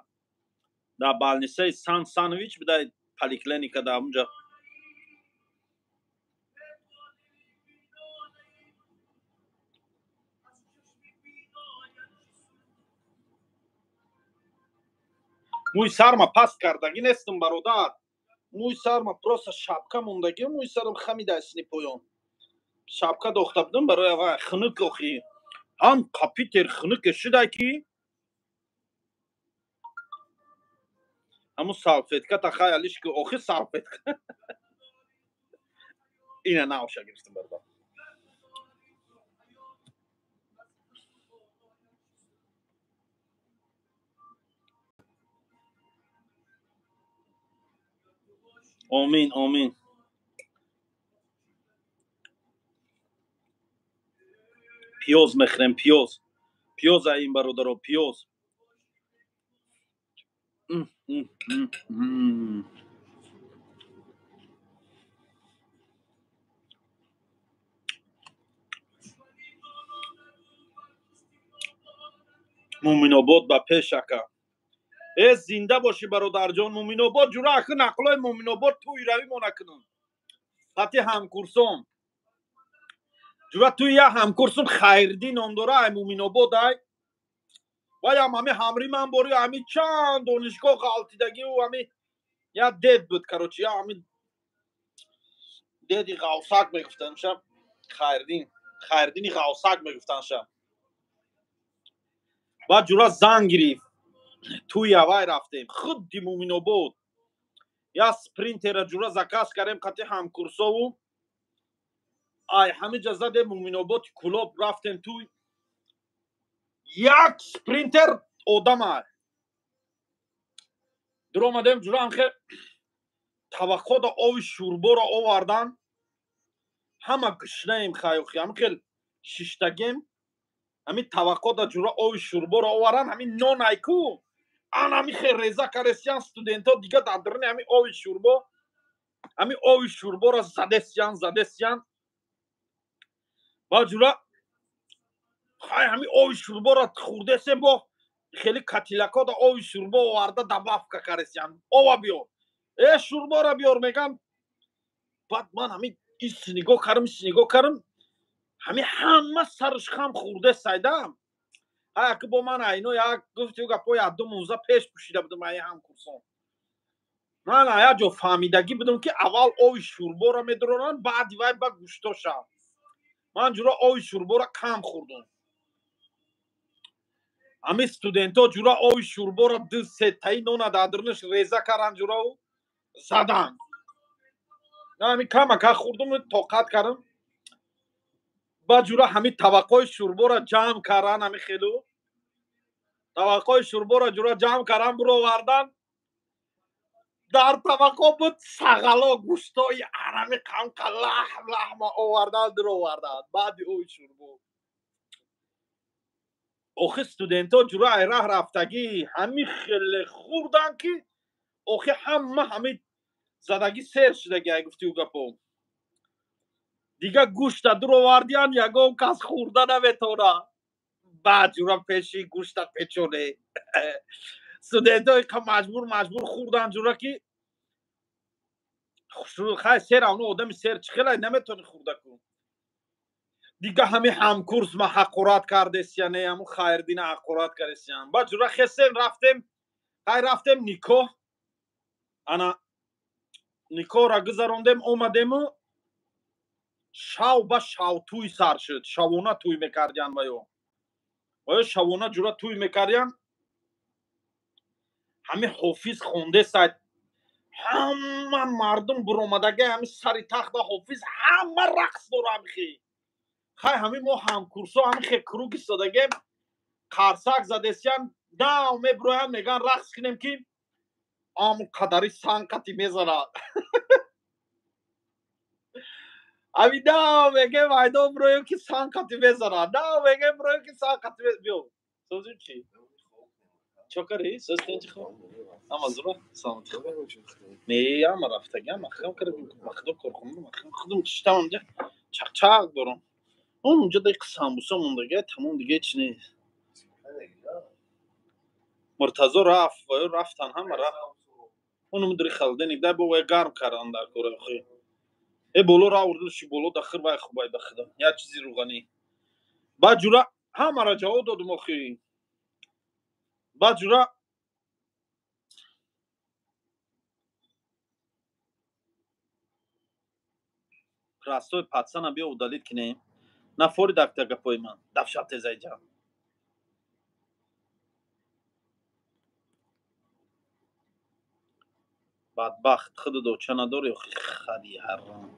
Дар больницаи Сан Санович бидай, поликлиника дар онҷа. Мӯи сарма паст кардагӣ нестам, бародар. Мӯи сарма просто шапка мондагӣ, мӯи сарам хамида сини поён. Шапка дохта будам барои ава хунук охи. Ҳам Питер хунуке шуда ки ҳамун салфетка тахай алиш ки охи салфетка. Ина навша гирифтам, бародар. Омин, омин. Пиёз мехӯрем, пиёз. Пиёз ай ин, бародаро, пиёз. Муминобод ба пеш, ака. Э, зинда бошӣ, бародарҷон. Муминобод ҷура, ахи, нақлои Муминобод туи равӣ мо накунам. Хати ҳамкурсон. Ҷура туи як ҳамкурсум Хайриддин ном дора, ай Муминобод ай. Ваям ҳами ҳамри ман бори ҳами чанд донишгоҳ ғалтидагиу ҳами як дед буд, короче, я ҳами деди ғавсак мегуфтанд шаб. Хайрдин, Хайрдини Ғавсак мегуфтанша. Баъд ҷура занг гирифт. Тӯи авай рафтем. Худди Муъминобод. Як спринтера ҷура заказ кардем қати ҳамкурсову. Ай ҳамиҷа задем Муъминободи Кӯлоб рафтем тӯй. Як спринтер одама. Дуромадем ҷура ҳамхе таваққода ови шӯрборо овардан. Ҳама гушнаем хаёхи, ҳамин хел шиштагем. Ҳамин таваққода ҷура ови шӯрборо оваран, ҳамин нон айку. Ан ҳамин хел реза каресиян студентҳо дига дар даруни ҳамин ови шӯрбо, ҳамин ови шӯрборо задесиян, задесиян. Баъд ҷура хай ҳамин ови шӯрборо хӯрдесем, бо хеле катилакода ови шӯрбо оварда добавка каресиян. Ова биёр. Э шӯрборо биёр мегам. Баъд ман ҳамин ис нигоҳ кардам, ис нигоҳ кардам. Ҳамин ҳама сараш хам хӯрде сайдам. Ҳай бо ман айно як гуфти гапо як ду мӯза пеш пӯшида будам ай ҳамкурсон. Ман як ҷо фаҳмидагӣ будам ки аввал ови шӯрборо медуроранд, баъди вай ба гӯштоша. Ман ҷура ови шӯрборо кам хӯрдум. Ҳамин студентҳо ҷура ови шӯрборо ду сетаи нона дар дарунаш реза кардан ҷураву задан. Ҳамин камака хӯрдум, тоқат кардам. Баъд ҷура ҳамин таваққои шӯрборо ҷамъ кардан, ҳамин хелу таваққои шӯрборо ҷура ҷамъ кардан, буровардан. Дар таваққо буд сағало гӯштои арами қамқа лаҳм лаҳма овардан, дуровардан баъди ови шӯрбо. Охи студентҳо ҷура ай раҳ рафтагӣ ҳамин хеле хӯрдан ки охи ҳама ҳамин задагӣ сер шудаги ай гуфтиу гапо. Дига гӯшта дуровардиян, ягон кас хӯрда наметавона. Баъд ҷура пеши гӯшта печоне. Студентҳо иқа маҷбур маҷбур хӯрдан ҷура ки хай сер авно одами сер чӣ хелай наметавони хӯрда кун. Дига ҳамин ҳамкурс ма ҳақорат кардесияне, ҳамун Хайрдина ҳақорат кардесиян. Баъд ҷура хесем рафтем, хай рафтем никоҳ. Ана никоҳро гузарондем, омадему шав ба шав тӯй сар шуд. Шавона тӯй мекардиян ваё. Ваё шавона ҷура тӯй мекардиян. Ҳамин ҳофиз хонде сайд. Ҳама мардум буромадаги ҳамин сари тахта ҳофиз ҳама рақс дора ҳамихи. Хай ҳамин мо ҳамкурсо ҳамин хе круг истодагем, қарсак задесиян, нав мебуроян, меган рақс кунем ки ам қадари санқати мезанад. Ами нав мегем айдо буроем ки санқати мезанад. Нав мегем буроем ки санқати биё. Созим чӣ? Чо кари? Соз тенҷи хоб? Ама зура? Саломати. Не, ама рафтаги, ама хам кардем, махдо корхона, махам худум чиштам онҷа чақчақ дорам. Он онҷа дай самбуса мондага, тамом дига ҳеч нест. Муртазо рафт, ваё рафтан ҳама рафт. Онум дури халденик дай бо вай гарм кардан дар кора охи. Э боло ра овардиши боло дахир вай хубай бахида. Як чизи рӯғанӣ. Баъд ҷура ҳамаро ҷавоб додум охи. Баъд ҷура простой пацана биё удалить кинем. Нафори дакта гапои ман. Дафшаб тезай ҷа. Бадбахт худу доча надори охи хари ҳаром.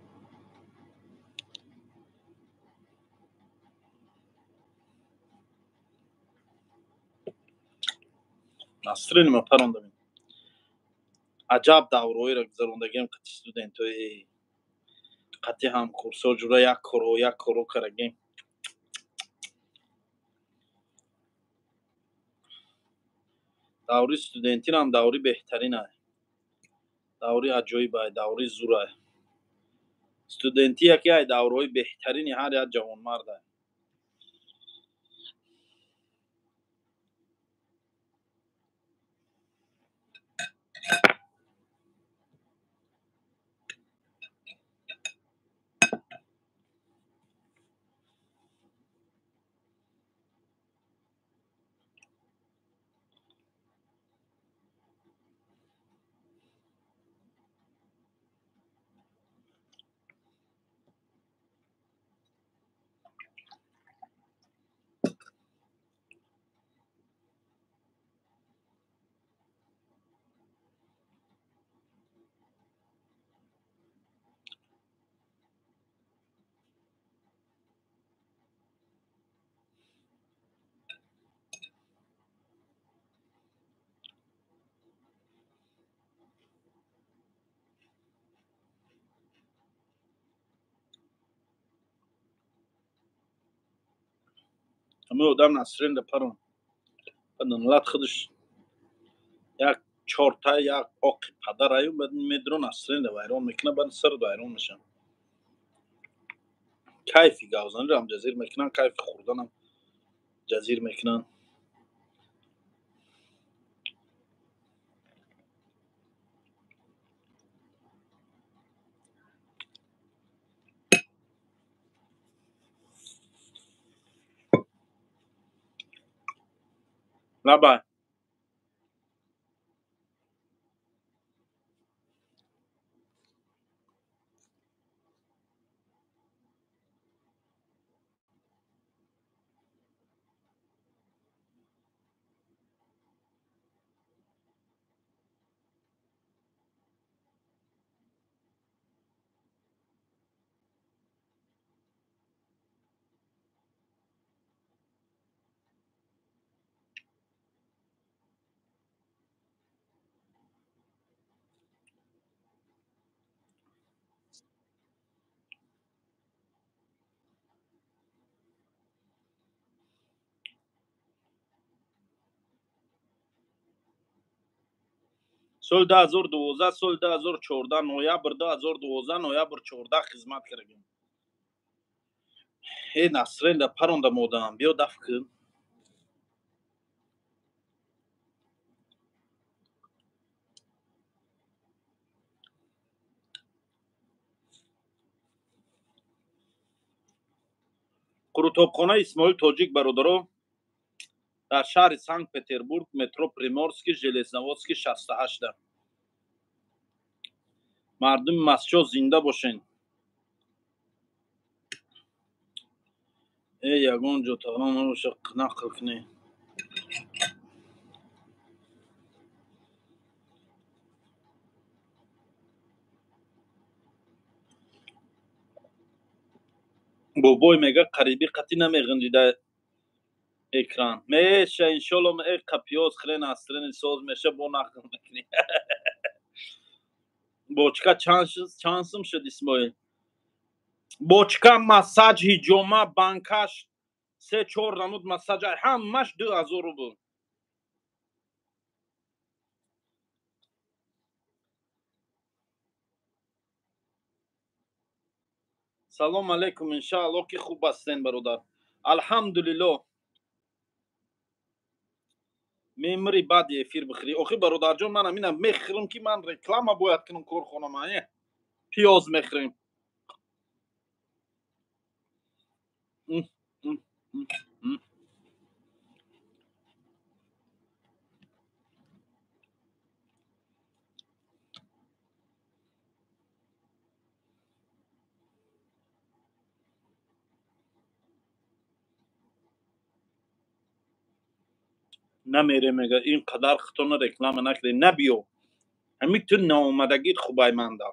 Насрин ма парондам. Аҷаб давроиро гузарондагем қати студентои қати ҳамкурсо ҷура як коро як коро карагем. Даври студентинам даври беҳтаринай. Даври аҷоибай, даври зурай. Студентӣ яке ай даврҳои беҳтарини ҳар як ҷавонмардай. Ҳамин одам Насрин да парон. Баъд худаш як чорта як оқи падараю, баъд медро Насрин да вайрон мекунад, баъд сар вайрон мешавад. Кайфи гавзаниро ҳам ҷазир мекунанд, кайфи хӯрданам ҷазир мекунанд. Лабай. Соли 2012, соли 2014, ноябр 2012, ноябр 14 хизмат кардем. Э, Насрин да паронда модам, биё даф кун. Қурутобхонаи Исмоил Тоҷик, бародаро, дар шаҳри Санкт Петербург, метро Приморский, Железноводский 68. Мардуми Масчо зинда бошен. Э, ягон ҷо таом набоша, нақл кунӣ. Бобой мега қариби қатӣ намеғинҷида экран. Меша, иншолло, э қапиёз хрен астрени соз меша, бо нақл мекунӣ. Бочка чанд сум шуд, Исмоил? Бочка, массаж, ҳиҷома, банкаш, се чор намуд массаж, ҳамаш 2000 рубл. Салом алейкум, иншаалло ки хуб ҳастен, бародар. Алҳамдулилло. Мемири баъди эфир бихӯрӣ. Охи, бародарҷон, ман амина мехӯрам, ки ман реклама бояд кунам корхонама. Пиёз мехӯрем. Намере, мега, ин қадар хитона реклама накарди, набиё. Ҳамин ту наомадагит хубай манда.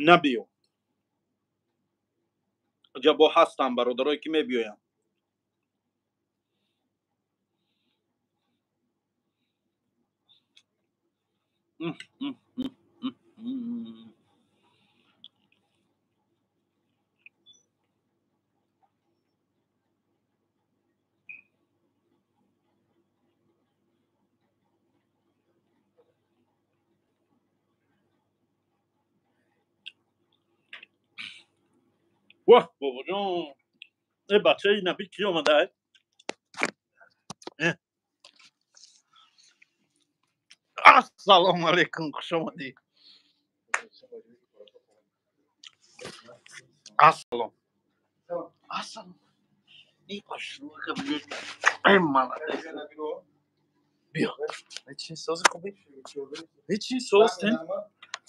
Набиё. Ҷабо ҳастам бародарое ки мебиёянд. Воҳ, бобоҷон, э бачаи наби ки омада? Э, ассалому алайкум, хуш омадӣ. Ассалом, ассалом. И хушрӯ, э молодец. Биё, ҳечи, сози, хубӣ? Ҳечи, соз, тен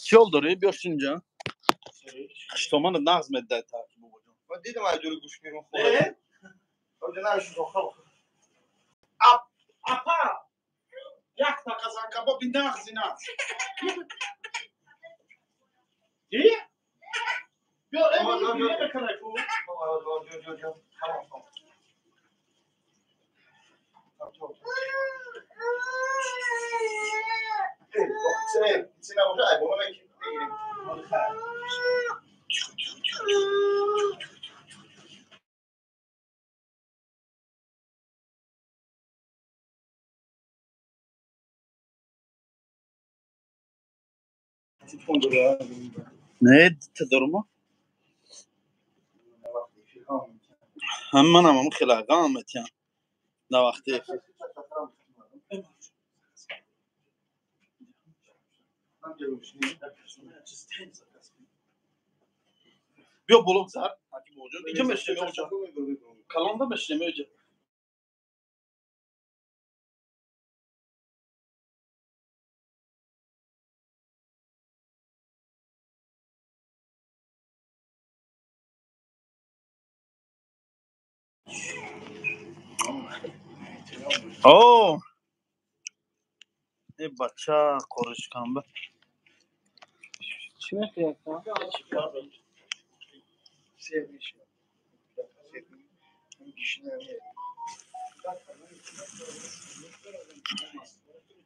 чиёл дорӣ? Биё шин инҷа. Хуштомана нағз медиҳад так, бобоҷон. Ман дидам, аз ҷури гӯш берун хӯрд. Оҷа навиши охир. Апа, якта қазан кабоби нағзи нағз. И? Биё, э, биё, мекунай ку. Тамом, тамом. Эй, набоша, ай бола мегирем. Не, тедормо. Манам хеле ғам метиҳам дар вақти эфир. Биё боло гузар. Иҷа мешинем, оҷа. Калонда мешинем, оҷа. О! Э бача қоришканба. Чӣ мехӯрӣ?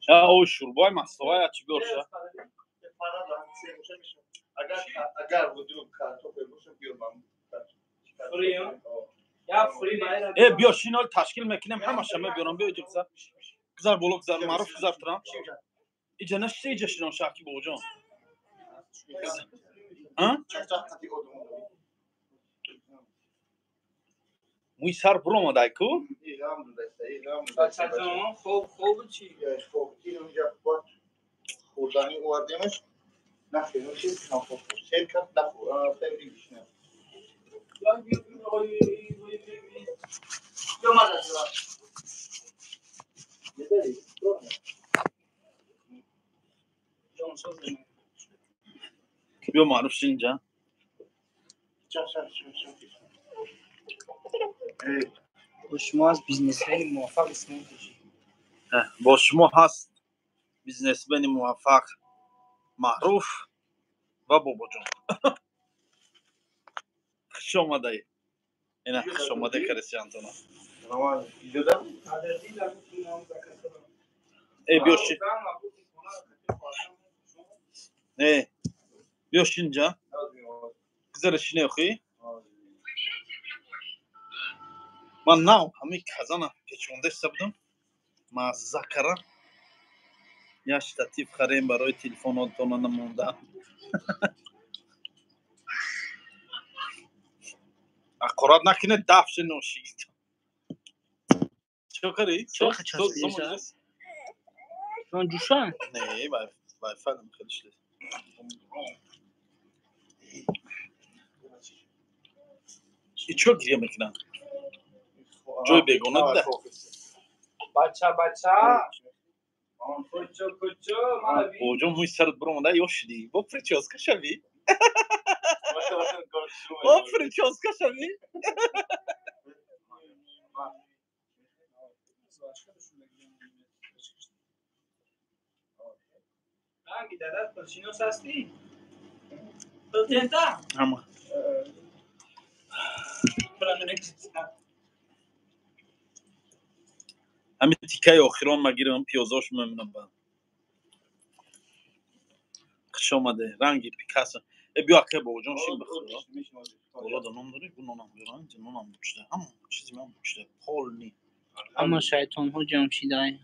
О шурбои мастовая чӣ биёрша? Э биё шинол ташкил мекунем, ҳамаша мебиёрам. Биё иҷа гузар. Гузар боло гузар, маъруф гузар турам. Иҷа нашиста, иҷа шинон шаҳки бобоҷон. Мӯи сар буромадай ку? Биё маъруф шинҷа. Бо шумо аз бизнесмени муваффақ Исмоил Тоҷик. Бо шумо ҳаст бизнесмени муваффақ Маъруф ва Бобоҷон. Хуш омадаӣ. Ина хуш омада кареси Антона. Э биё шин. Э биё шинҷа. Гузара шине охи. Ман нав ҳамин казана печондаиста будам. Мазза кара. Як штатив харем барои телефонотона намонда. Аккурат накунед, дафши ношид. Чӣ карӣ? Ҷӯшан? Не, вайфай хеле шуд. И чё гиря мекунад? Ҷои бегона дида. Бача, бача. Куҷо, куҷо? Бобоҷон, мӯи сарат буромада ё шудӣ? Бо прическа шавӣ? Бо прическа шавӣ? Ҳама. Ҳамин тикаи охирон ма гирам, пиёзош мемонам ба. Хуш омаде, ранги Пикассо. Э биё акай бобоҷон шин бихӯр. Боло да нон дорӣ? Бу нонам биёр, инҷа нонам бучда. Ҳама чизи ман бучда. Полни. Ҳама шайтонҳо ҷамъ шидаанд.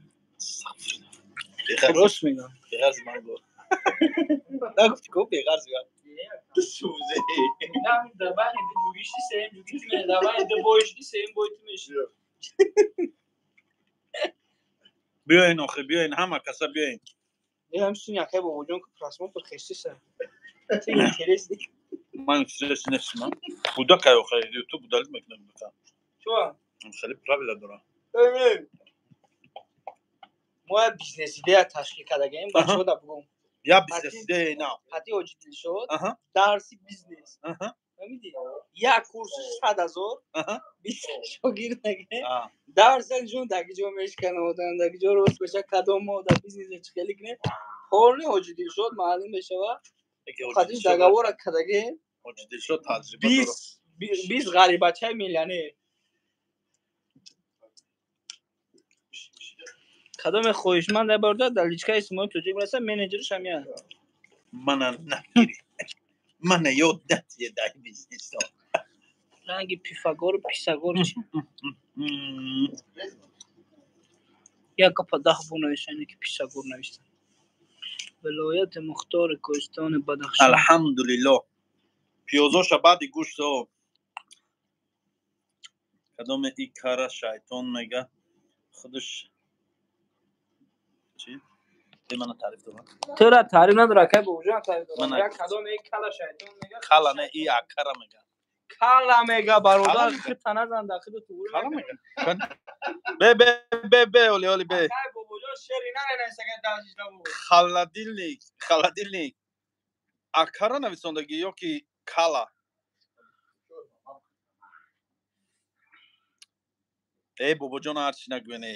Рост мегӯям. Беғарзи ман гуфт. Нагуфтӣ ку беғарзи ман. Сӯзе. Биёин охи, биёин, ҳама каса биёин. Ман интерес нестам. Кӯдакай охи, ютуб удалить мекунам. Хеле правила дорам. Мо як бизнес-идея ташкил кардагаем, бачаҳо да бугум. Я бизнес-идея нав. Ҳати ҳоҷи Дилшод, дарси бизнес. Фаҳмидӣ? Як курси 100 000, 20 шогирд нагирем. Дарса ҷон даги ҷо мешкана одам, даги ҷо рост беша, кадом мо да бизнес чӣ хеле кунем. Полни ҳоҷи Дилшод маълум мешава. Хадиш договора кардагаем. Ҳоҷи Дилшод таҷриба дорад. 20 ғарибачаи миллионер. Кадоме хоҳишманд бародар дар личкаи Исмоил Тоҷик мерасад, менеҷераш ҳамин. Мана нагирӣ. Мана ёд натия дар бизнесо. Ранги Пифагору Писагор чи? Як гапа 10 бор навиштан, ине ки Писагор навиштан. Вилояти Мухтори Кӯҳистони Бадахшон. Алҳамдулиллоҳ. Пиёзоша баъди гӯшто. Кадоме и кара шайтон мега худаш чӣ? Мана таъриф дорам. Тура таъриф надора, акай Бобоҷон таъриф дорам. Як кадоме и кала шайтон мега. Кала не, и акара мега. Кала мега бародар, хита назан да хиду туғри. Кала мега. Бе бе бе бе оли оли бе. Акай Бобоҷон шери нанависага дажида бу. Холодильник, холодильник. Акара нависондаги ё ки кала? Э Бобоҷон ҳарчи нагӯне.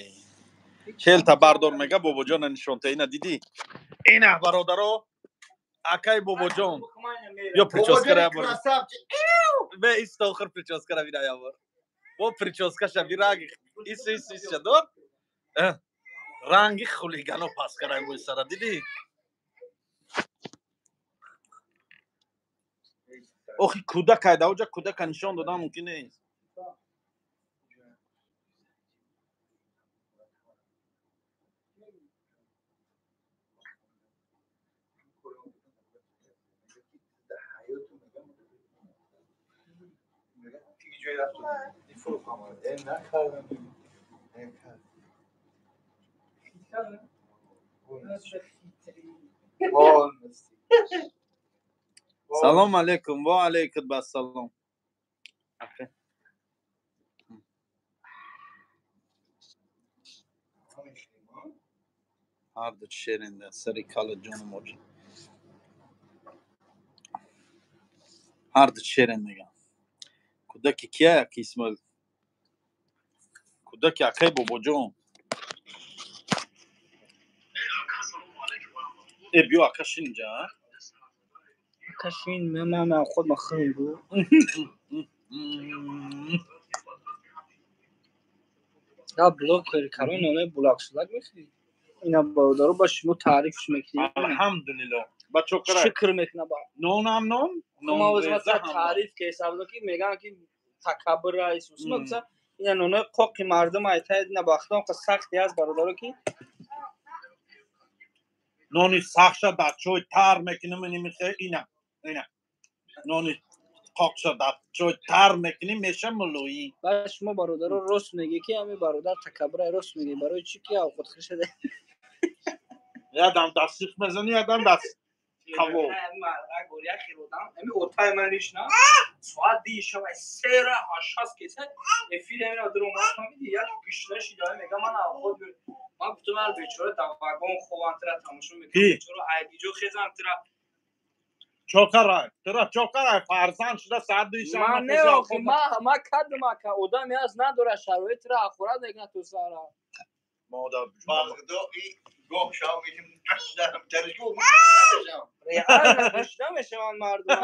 Келта бардор мега Бобоҷона нишонта. Ина дидӣ? Ина бародаро, акай Бобоҷон. Ё прическара ябор. Бе исто охир прическара вира ябор. Бо прическаша вираги. Ис ис ис дор. Ранги хулигано пас карай мӯи сара дидӣ? Охи кӯдакай да оҷа кӯдака нишон додан мумкин нест. Салом алейкум, ва алейкум ассалом. Ҳарду шеринда сари кала ҷону моҷи. Ҳарду шерин мегам. Кӯдаки кия як Исмоил? Кӯдаки акай Бобоҷон. Э биё ака шин инҷа, а? Ака шин, ман худ махрум бу. Я блог карон ноне булак шулак мехӯрӣ. Ина бародаро ба шумо таърифш мекунем. Алҳамдулиллоҳ. Ба чо кара? Шукр мекунам ба. Нонам нон? Ма таъриф ки ҳисаб ки меган ки такаббур Исус мақса ина ноне қоқи мардум айта ина бахтон қа сахти аст бародаро ки нони сахша дар чой тар мекунем ини ина ина нони қоқша дар чой тар мекунем меша мулоим. Ба шумо бародаро рост мегӣ ки ҳами бародар такаббур рост мегӣ барои чӣ ки авқот хӯршада. Ядам дар сих мезанӣ, ядам дар кавоб. Ами отай ман ришна соат ди шава сера ҳашас кеса эфир амина дурум фаҳмиди як гишна шида мега ман авқот ман гуфтам ар бечора дар вагон хован тра тамошо мекунам бечора айдиҷо хезан тра чокарай тра чокарай фарзанд шуда соат ди шава ман не охи ма кадам ака одаме аст надора шароит тра ахурат мекунад то сара мода Бағдо и гоҳ шав мешим дарам таришку реально гушна мешаванд мардум.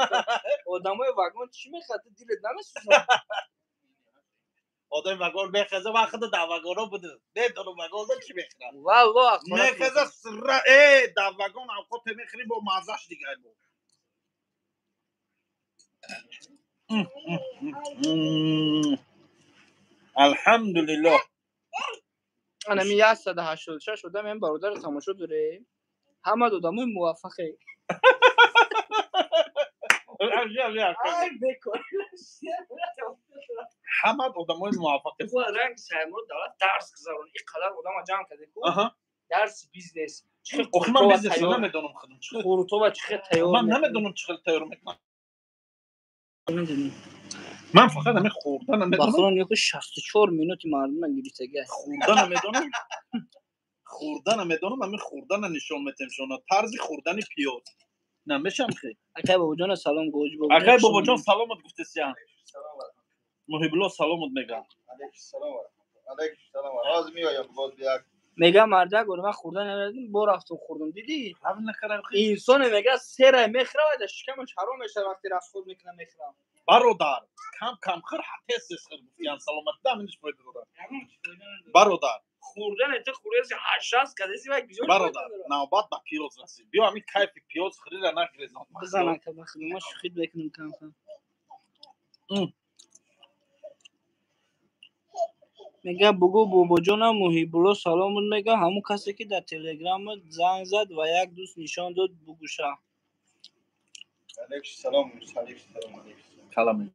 Одамои вагон чӣ мехоҳад? Дилет намесӯзад? Одами вагон мехеза ва худ дар вагоно буд. Медонам вагонда чӣ мехӯрад. Валлоҳ мехеза сра дар вагон авқоте мехӯрӣ бо маззаш дигар бо. Алҳамдулиллоҳ. Анами 186 одам ин бародарро тамошо дорем. Ҳама одамои муваффақе. Ай бекор. Ҳама одамои муваффақе. Ранг Саймур давлат дарс гузарон. Ин қадар одама ҷамъ карде ку. Дарси бизнес. Охи ман бизнес намедонам худам. Хурутова чӣ хел тайёр. Ман намедонам чӣ хел тайёр мекунам. Ман фақат ҳамин хӯрдана медонам. Бахрон яку 64 минути мардума гирифтага. Хӯрдана медонам. Хӯрдана медонам, ҳамин хӯрдана нишон метем шумо. Тарзи хӯрдани пиёз. На мешам хе. Акай Бобоҷон салом гӯҷ бобоҷон. Акай Бобоҷон саломат гуфтесиян. Муҳибулло саломат мегам. Алейкум салом ва раҳматуллоҳ. Алейкум салом. Ҳозир меоям боз як. Мега мардак гуфт ман хӯрдан намедонам, бо рафтум хӯрдум. Дидӣ? Ҳамин накарам хе. Инсоне мега сера мехӯрад, шикамаш ҳаром мешавад вақти рафт худ мекунад мехӯрад. Бародар, кам кам хӯр, тез тез хӯр гуфтиян саломатӣ ҳаминаш фоида дорад. Бародар, хӯрдан это хӯрдаси 86 кадаси вай бисёр. Бародар, навбат ба пиёз расид. Биё ҳамин кайфи пиёз хӯрира нагрезон. Бизан ака бахи, ма шӯхит мекунам кам кам. Мега бугӯ бобоҷонам Муҳибулло салом буд, мега ҳамун касе ки дар телеграмат занг зад ва як дӯст нишон дод бугӯша. Алейкум салом, алейкум каламе.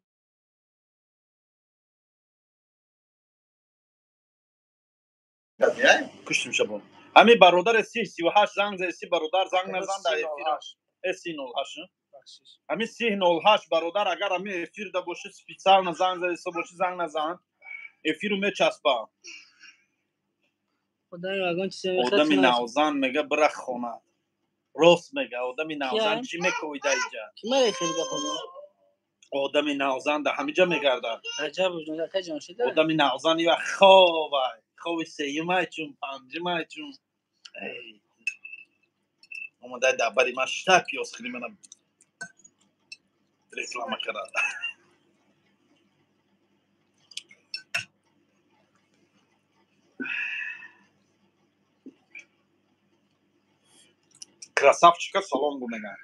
Салом. Куштим шабон. Ҳамин бародари 3038 занг зад, си бародар занг назан дар эфир. 3008. Ҳамин 3008 бародар агар ҳамин эфирда боши специально занг задаиста боши занг назан. Эфиру мечаспа. Одами навзан мега бирах хона. Рост мега одами навзан чӣ мекоида иҷа? Одами навзан да ҳамиҷа мегардад. Одами навзан ива ховай. Хови сеюмай чун панҷумай чун. Омадай дар бари ман шта пиёз хӯри мана реклама карад. Красавчика салом гу меган.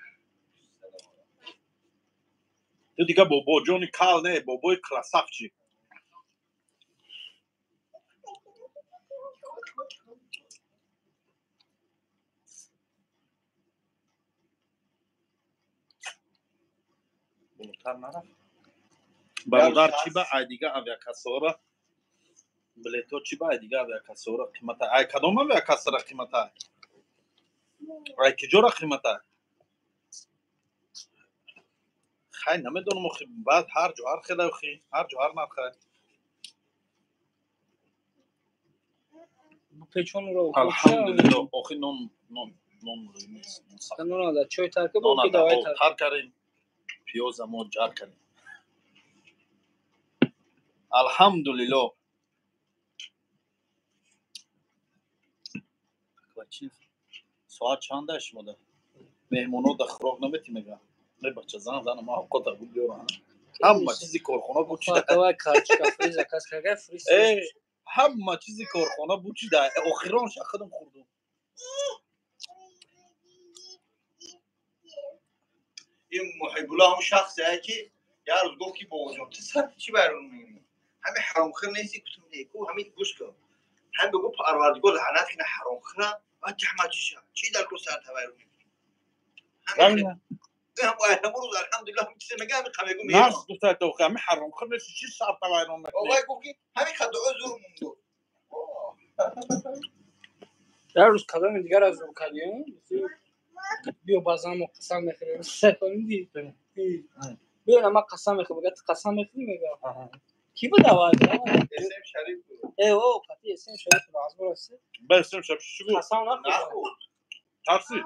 Ту дига бобоҷони кал не, бобои красавчик. Болотар нарафт. Бародар чӣ ба ай дига авиакассаора билетҳо чӣ ба ай дига авиакассаора қимата? Ай кадом авиакассара қимата? Ай киҷора қимата? Хай намедонам охи, баъд ҳар ҷо ҳар хела охи, ҳар ҷо ҳар нарха. Алҳамдулиллоҳ, охи нон нон нон чой тар тар кардем, пиёза мо ҷар кардем. Алҳамдулиллоҳ. Соат чанда шумода? Меҳмоно да хӯрок наметӣ мега? Не бача зан зан ма авқота буд биёра. Ҳама чизи корхона буд чида. Ҳама чизи корхона буд чида. Охирон ша худам хӯрдум. Ин Муҳибулло ҳам шахсе ки як рӯз гуфт ки бобоҷон ту сар чӣ байрон мегирӣ? Ҳамин ҳаромхӯр нести? Гуфтам не, ку ҳамин гӯш кун. Ҳам бигӯ Парвардигор лаънат кина ҳаромхӯра ва ҷаҳма чӣ ша? Чӣ дар ку сар тавайрон мекунӣ? Ҳамин рӯз алҳамдулиллоҳ ҳамин чизе мега ҳамин қамегу меём. Нас гуфта то ҳамин ҳаромхӯр нести чӣ сар тавайрон мекунӣ? Овай гуфт ки ҳамин хадои зур мондо. Дар рӯз кадоми дигар аз зур кардем? Биё базан мо қасам мехӯрем. Фаҳмидӣ? Биё на ман қасам мехӯрам. Мега ту қасам мехӯрӣ мега. Кӣ буд аввал? Эсем Шариф буд. О, қати Эсем Шариф буд. Аз бор аст. Ба Эсем Шариф чӣ гуфт? Қасам нахӯрд. Тарсид.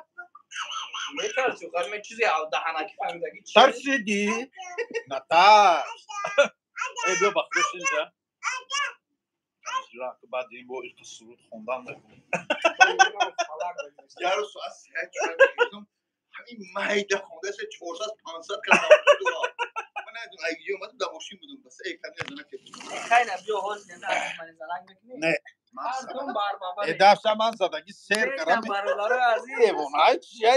Метарсид. Ман чизе даҳанаки фаҳмидаги чӣ? Тарсидӣ? Натарс. Э биё ба худо шинҷа. Баъд ин бо иқи суруд хондан мекунем. Як рӯз соат се чор мехезам, ҳамин майда хонда се 400-500 кас дора. Ман намедонам ай видео омадам дар мошин будам, бас эй кам занак. Хай на биё ҳоз не ман занак мекунӣ? Не. Мардум бар баба. Э дафша ман задаги сер кардам. Бародарои азиз. Девона, ай чия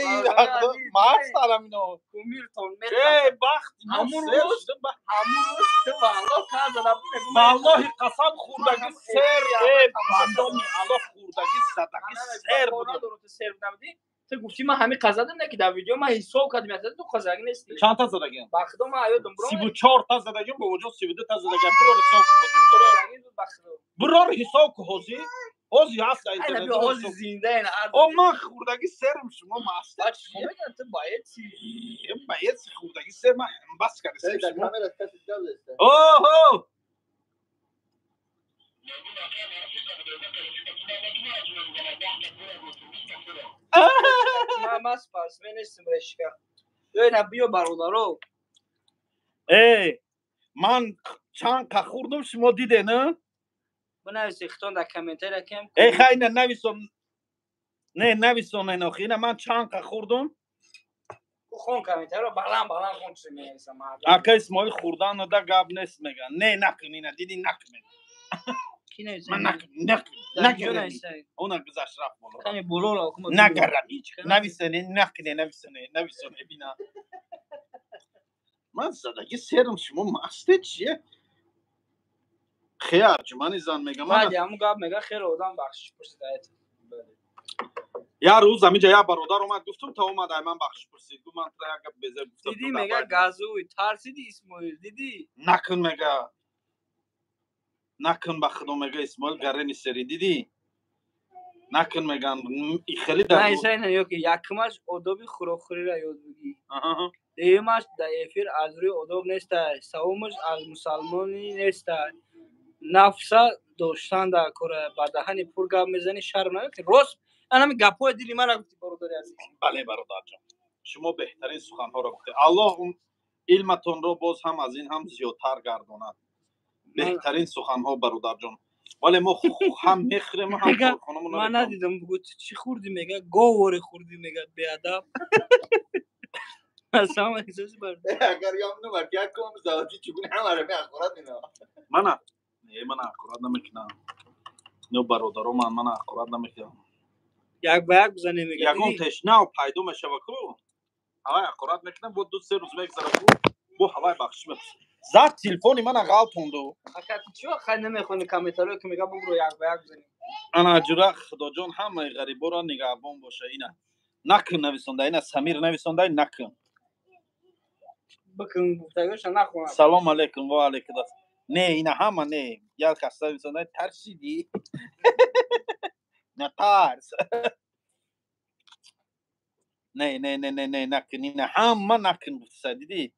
марс дарам ино. Кумиртон Э бахт ҳамун рӯз ҳамун рӯз ту валлоҳ кар зада будӣ. Валлоҳи қасам хӯрдаги сер, э бандоми Аллоҳ хӯрдаги задаги сер будам. Ту сер будам. Ту гуфтӣ ман ҳамин қазадам не ки дар видео ман ҳисоб кардам, я ту қазаги нестӣ. Чанд та задагиам? Ба худо ман ёдам бро. 34 та задагиам, бобоҷон 32 та задагиам. Бирор ҳисоб кун. Бирор ҳисоб кун ҳозир. Ҳозир ҳаст дар интернет. Ҳозир зинда ин. О ман хӯрдаги серм шумо маста. Чӣ мегӯям ту боеци? Боеци хӯрдаги сер ман бас кардам. Оҳо! Ман спортсмен нестам решка. Ё на биё бародаро. Э, ман чанд қа хӯрдум шумо диде, на? Бинависи хитон дар комментария кем. Э, хай на нависон. Не, нависон охи. Ина ман чанд қа хӯрдум. Хон комментариро баланд баланд хон чизе менависам мардум. Ака Исмоил хӯрдан да гап нест мега. Не, накун ина, диди накун. Ман накун, накун, накун. Она гузашт рафт боло. Ками боло ро Нагарами. Нависоне, накне, нависоне, нависоне бина. Ман задаги серм шумо масте чие? Хе арҷумани зан мега. Баъди ҳамун гап мега хеле одам бахшиш пурсид. Я рӯз ҳаминҷа як бародар омад, гуфтум та омад ай ман бахшиш пурсид. Гуфт ман тра як гап безеб гуфтам. Дидӣ мега газуй тарсиди Исмоил, дидӣ? Накун мега. Накун ба худо мега Исмоил гарени сери дидӣ? Накун меган хеле дар На исайна ёки якмаш одоби хӯрокхӯриро ёд бигӣ. Дуюмаш дар эфир аз рӯи одоб нестай, севумаш аз мусалмонӣ нестай. Нафса доштан дар кора ба даҳани пур гап мезанӣ шарм намекунӣ. Рост ана ҳамин гапҳои дили мана гуфтӣ бародари азиз. Бале бародарҷон, шумо беҳтарин суханҳоро гуфтед. Аллоҳ илматонро боз ҳам аз ин ҳам зиёдтар гардонад. Беҳтарин суханҳо бародарҷон. Вале мо ҳам мехӯрем ҳам корхонамон. Ман надидам, бугӯ ту чӣ хӯрдӣ мега, говори хӯрдӣ мега, беадаб. Ассалому алайкум бародар. Агар ям нумар як ком заводи чугун ҳамаро меахӯрад ино. Мана не, мана ҳақорат намекунам. Но бародаро ман мана ҳақорат намекунам. Як ба як бизанем мега. Ягон тешнав пайдо мешава ку ҳавай ҳақорат мекунам, бо 2-3 рӯз мегзара ку бо ҳавай бахшиш мепурсам. Зад телефони мана ғалтонду. Ака ту чӣ вақт хай намехони комментариё ки мега бубро як ба як бизанем. Ана ҷура худоҷон ҳамаи ғариборо нигаҳбон боша. Ина накун нависонда, ина Самир нависонда, накун. Бикун гуфтагиша нахонам. Салом алейкум ва алейкум. Не, ина ҳама не. Як каса нависонда тарсидӣ. На тарс. Не, не, не, не, не, накун, ина ҳама накун гуфтаса, дидӣ?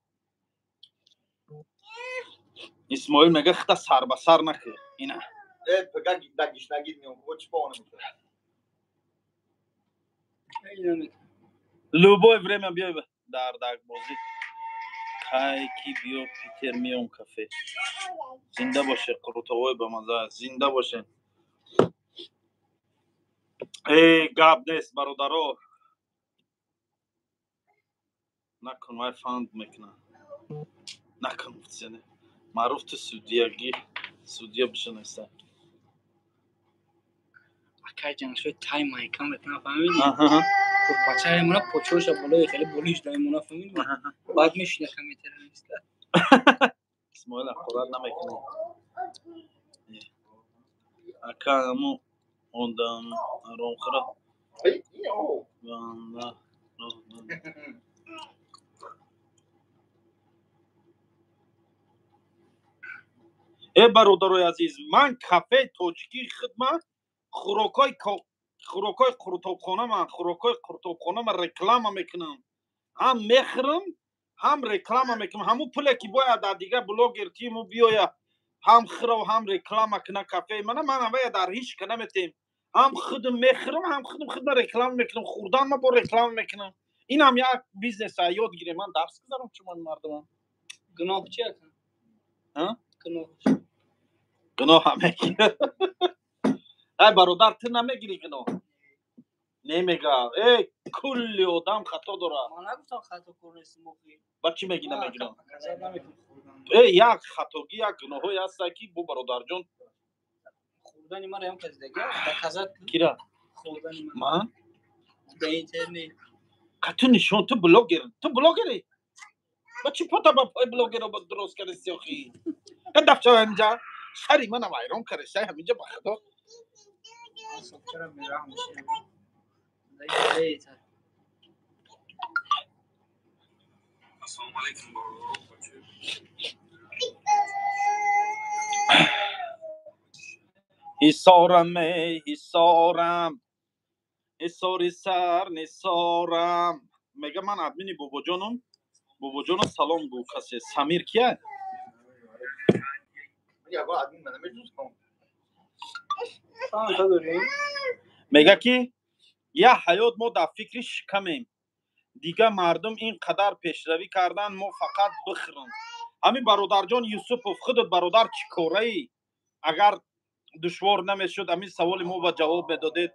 Исмоил мега хита сар ба сар накун. Ина. Э, пага да гишнагӣ меом, бо чӣ баҳона мекунад? Любое время биёй дар дагбозӣ. Кай ки биё Питер меом кафе. Зинда боше қурутовой бамаза, зинда боше. Э, гап нест бародаро. Накун вай фанд мекунад. Накун гуфтисене. Маъруф ту судьягӣ, судья бишинаса. Акай ҷаншои тай майкам мекунам, фаҳмидӣ? Курпача мона почоша болои хеле болиш дай мона, фаҳмидӣ? Баъд мешина комментариё нависта. Исмоил ҳақорат намекунад. Ака аму одам ҳаромхӯра. Банда. Э бародарои азиз, ман кафеи тоҷикии хидма хӯрокҳои қурутобхонама, хӯрокҳои қурутобхонама реклама мекунам. Ҳам мехӯрам, ҳам реклама мекунам. Ҳамун пуле ки бояд дар дигар блогер тиму биёя, ҳам хӯрав, ҳам реклама куна кафеи мана, ман авая дар ҳеҷ ка наметем. Ҳам худам мехӯрам, ҳам худам худма реклама мекунам. Хӯрдан ма бо реклама мекунам. Инам як бизнес ёд гирем. Ман дарс гузарам чуман мардумам. Гуноҳ чи ака? Гуноҳ. Гуноҳ мегирӣ. Ай бародар, ту намегирӣ гуноҳ? Немега. Э, кулли одам хато дорад. Ман нагуфтам хатокор нестам охи. Ба чӣ мегӣ намегирам? Э, як хатогӣ, як гуноҳҳое ҳаста ки бо бародарҷон. Хӯрдани мара ям казидаги доказать. Кира? Хӯрдани ман. Ман? Дар интернет. Ка ту нишон, ту блогер, ту блогерӣ? Ба чӣ пота ба пои блогеро дурост кардисти охи? Э, дафча ҳаминҷа сари мана вайрон кардистай ҳаминҷа ба худо. Чара бераҳм мешавам? Ассалому алайкум бародарон. Ҳисорам, эй ҳисорам, ҳисори сар нисорам. Мега ман админи бобоҷоном. Бобоҷоно салом гӯ касе. Самир кия? Мега ки як ҳаёт мо дар фикри шикамем. Дигар мардум ин қадар пешравӣ кардан, мо фақат бихӯрем. Ҳамин бародарҷон Юсупов, худат бародар чӣ кораӣ? Агар душвор намешуд, ҳамин саволи мо ба ҷавоб медодед.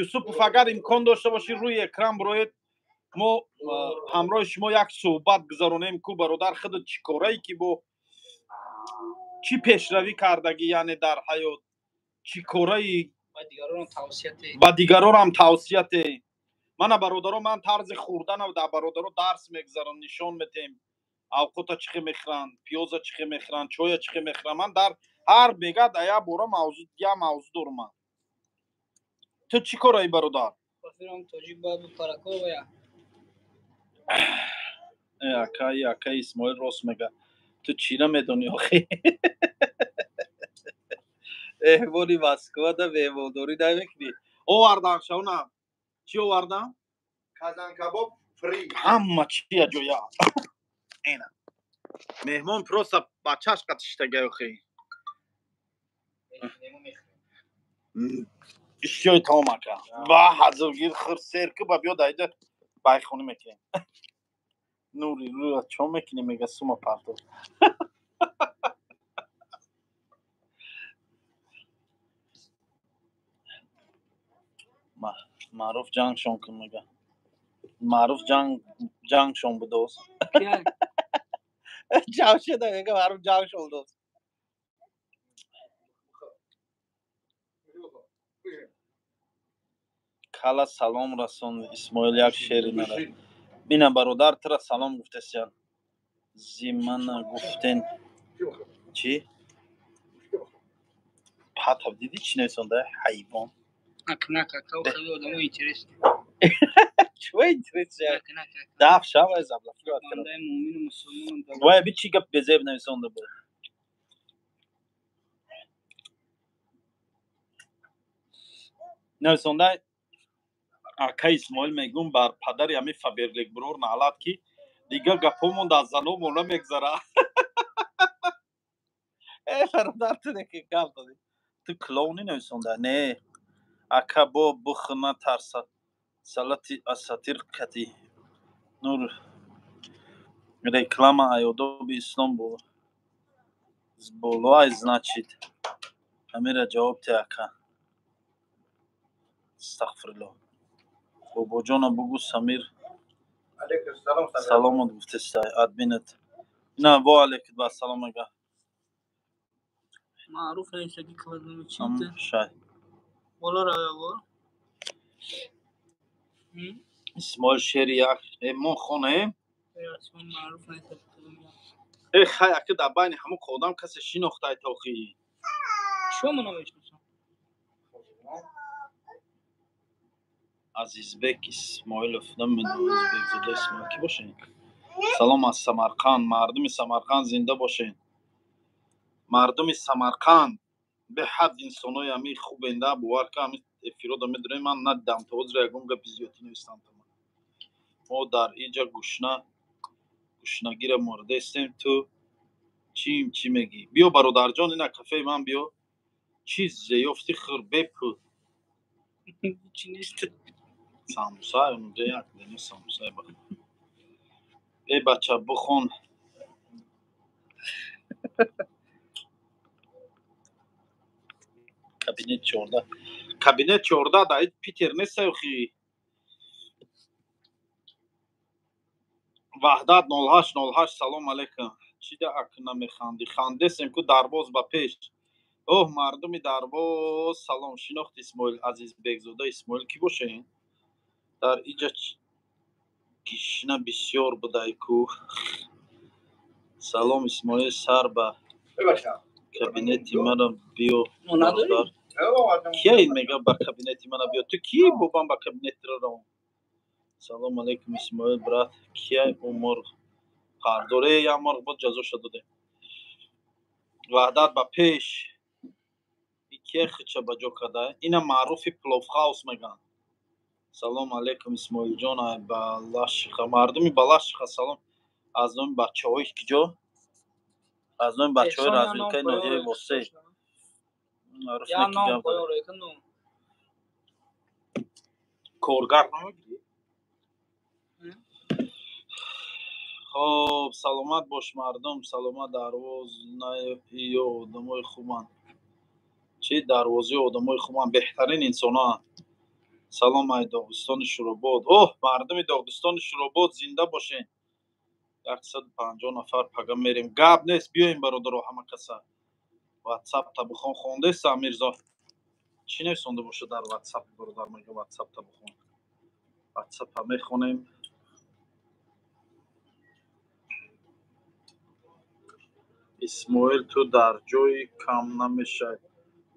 Юсупов, агар имкон дошта бошӣ, рӯи экран бироед, мо ҳамроҳи шумо як суҳбат гузаронем ку бародар худат чӣ кораӣ ки бо чӣ пешравӣ кардагӣ, яъне дар ҳаёт чӣ кораӣ? Ба дигаронам тавсия те. Мана бародаро, ман тарзи хӯрданам дар бародаро дарс мегузарам, нишон метем. Авқота чӣ хел мехӯранд, пиёза чӣ хел мехӯранд, чоя чӣ хел мехӯранд. Ман дар Ҳар бега да як бора мавзӯ, як мавзӯ дорум ман. Ту чӣ кораи, бародар? Ака, ака Исмоил рост мега. Ту чӣ намедонӣ охи? Меҳмони Москва да меҳмондорӣ намекунӣ. Овардам шауна. Чӣ овардам? Казанкабоб фри. Ҳама чия ҷоя. Эна. Меҳмон просто бачаш қатиштага охи. Иштиёи тамом ака. Ба ҳазр гир хир сер ки ба биё даида байхонӣ мекунем. Нури рӯя чо мекунӣ мега сума партов. Маъруф ҷангшон кун мега. Маъруф ҷангшон будоз. Ҷамшеда мега маъруф ҷангшон будоз. Кала салом расон Исмоил як шери нара. Бина бародар тира салом гуфтесян. Зимана гуфтен. Чӣ? Патав дидӣ чӣ нависонда ҳайвон? Чува интересно? Даф шава заблокировать кардам. Вай би чӣ гап безеб нависонда буд? Нависонда ака Исмоил мегум бар падари ҳами Фаберлик бирор наълат ки дигар гапҳомон аз заномон намегзара. Э бародар ту неки гап додӣ. Ту клоуни нависонда? Не. Ака бо бухр натарса. Салати асатир кати. Нур реклама айодоби ислом болоай значит. Ҳамира ҷавоб те ака. Астағфируллоҳ. Бобоҷона бугӯ Самир саломат гуфтеста админат. На во алейкум ва салом мега. Маъруф нависаги кладноми чита? Шай. Боло равя бор. Исмоил шери як мо хонем. Маъруф нависаги. Э хай ака дар байни ҳамон одам касе шинохтай тохи. Шумо намешиносам. Азизбек Исмоилов намедонам Азизбекзода Исмоил ки бошед? Салом аз Самарқанд, мардуми Самарқанд зинда бошед. Мардуми Самарқанд беҳад инсонои ҳами хубенда, бовар ка ҳами эфирода медонем, ман надидам то ҳозир ягон гапи зиёдӣ навистам. Мо дар инҷа гушнагира мурдаистем, ту чим чӣ мегӣ? Биё бародарҷон, ина кафеи ман биё. Чӣ зеёфти хир бепул. Чӣ нест? Самбуса, унҷа як дона самбуса ба. Э бача бихон. Кабинет 14. Кабинет 14 дар Питер нест охи. Ваҳдат 0808 салом алейкум. Чӣ да ак намехандӣ? Хандесем ку дарвоз ба пеш. Оҳ мардуми дарвоз салом. Шинохт Исмоил Азизбекзода Исмоил ки бошед? Дар иҷа гишна бисёр будай ку. Салом Исмоил сар ба кабинети мана биё. Кия ин мега ба кабинети мана биё? Ту ки бобам ба кабинетро равам? Салом алейкум Исмоил брат. Кия умр қардоре як мурғ буд ҷазоша додем. Ваҳдат ба пеш. Кия хича ба ҷо карда? Ина маъруфи пловхаус мегӯянд. Салом алейкум Исмоилҷон, ай Балашиха. Мардуми Балашиха салом. Аз номи бачаҳои киҷо? Аз номи бачаҳои развилкаи ноҳияи Восеъ. Коргар намегирӣ? Хоб, саломат бош мардум, саломат дарвоз ё одамои хубанд. Чӣ дарвозаи одамои хубанд, беҳтарин инсоноанд. Салом ай Доғистони Шуробод. Оҳ, мардуми Доғистони Шуробод зинда бошед. 150 нафар пага мерем. Гап нест, биёем бародаро ҳама каса. WhatsApp та бихон хондеста Мирзо. Чӣ нависонда бошад дар WhatsApp бародар мега WhatsApp та бихон. WhatsApp-а мехонем. Исмоил, ту дар ҷои кам намешавӣ,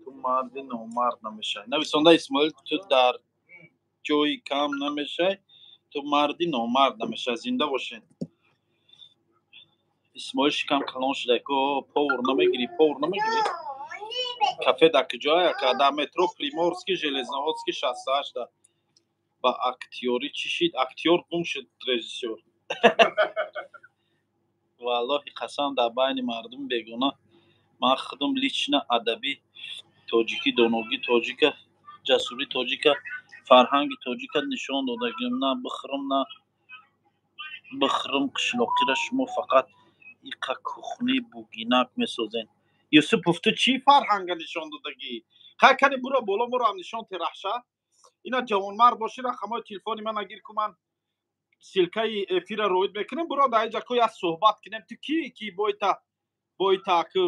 ту марди номард намешавӣ. Нависонда Исмоил, ту дар ҷои кам намешавӣ, ту марди номард намешавӣ. Зинда бошед. Исмоил шикам калон шуда, ко повар намегирӣ, повар намегирӣ. Кафе дар куҷоя? Дар метро Приморский, Железноводский 68. Ба актёрӣ чӣ шид? Актёр гум шуд, режиссёр. Валлоҳи қасам, дар байни мардуми бегона ман худам лично адаби тоҷикӣ, доногии тоҷика, ҷасурии тоҷика, фарҳанги тоҷика нишон додагим. На бихӯрам, на бихӯрам қишлоқира, шумо фақат иқа кухни бугинак месозен. Юсупов, ту чӣ фарҳанга нишон додагӣ? Хай, кани буро боло, моро ҳам нишон тераҳша. Ина ҷавонмард бошӣ, рақамҳои телефони ман агир ку, ман ссылкаи эфира роид мекунем. Буро дар инҷа ку, як суҳбат кунем. Ту ки ки бойта бойта ку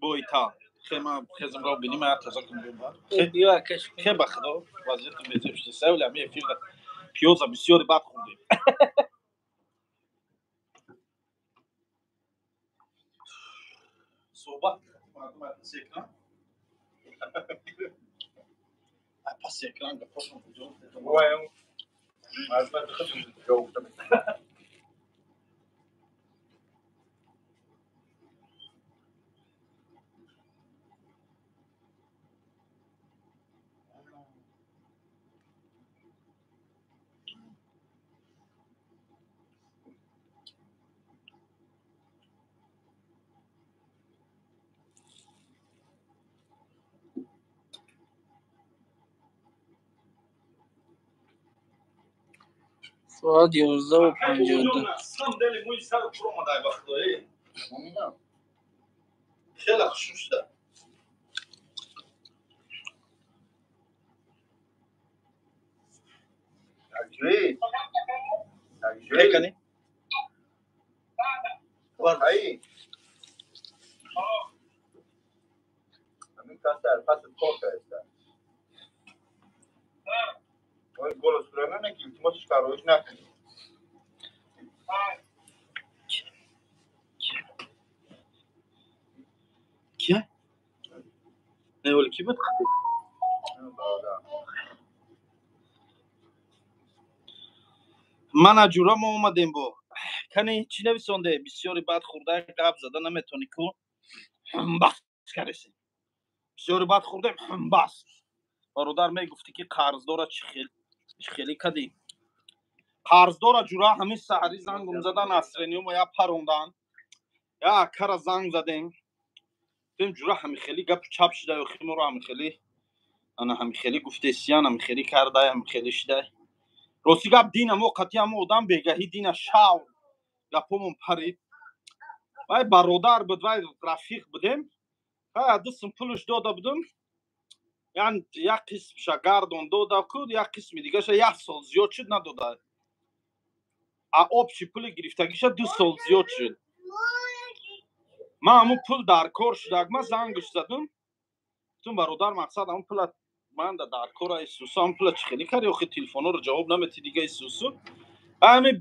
бойта хема хезмро биним, як таза кун. Хе, ба худо, вазъияту безеб шуди. Савли ами эфир пиёза бисёри бад хӯрдем. Суҳбат мардум паси экран, паси экран гапошон куҷо? Соат 11:52. Дели мӯи сару пур омадай, ба худои, хеле хушум шуда. Кани Ай. Ҳамин кас дар паси кор кардааст. Ой, голос сурана ки илтимосш кароиш накунӣ. Кия? Не, оли ки буд? Мана ҷура, мо омадем бо. Кани, чӣ нависонде? Бисёри бад хӯрда, гап зада наметонӣ ку. Бас каресем. Бисёри бад хӯрдем, бас. Бародар, мегуфтӣ ки қарздора чӣ хел чӣ хеле кадӣ? Қарздора ҷура, ҳамин саҳарӣ зангум задан, асрениёмо я парондан. Я акара занг задем. Гуфтем, ҷура, ҳами хеле гапу чап шуда, охи моро ҳами хеле, ана ҳами хеле гуфтесиян, ҳами хеле кардай, ҳами хеле шидай. Рости гап, дина мо қатъи ҳамо одам бегаҳӣ дина шав гапомон парид. Вай бародар буд, вай рафиқ будем. Вай дустм пулш дода будум. Як қисмша гардон дода ку, як қисми дигаша як сол зиёд шуд, надода. А общий пули гирифтагиша 2 сол зиёд шуд. Ман ҳамун пул дар кор шудак, ман зангш задум. Гуфтум, бародар, мақсад, ҳамун пула манда дар кора, исусу, ҳамун пула чӣ хеле карди? Охи телефонҳоро ҷавоб намети дига, исусу. Ҳами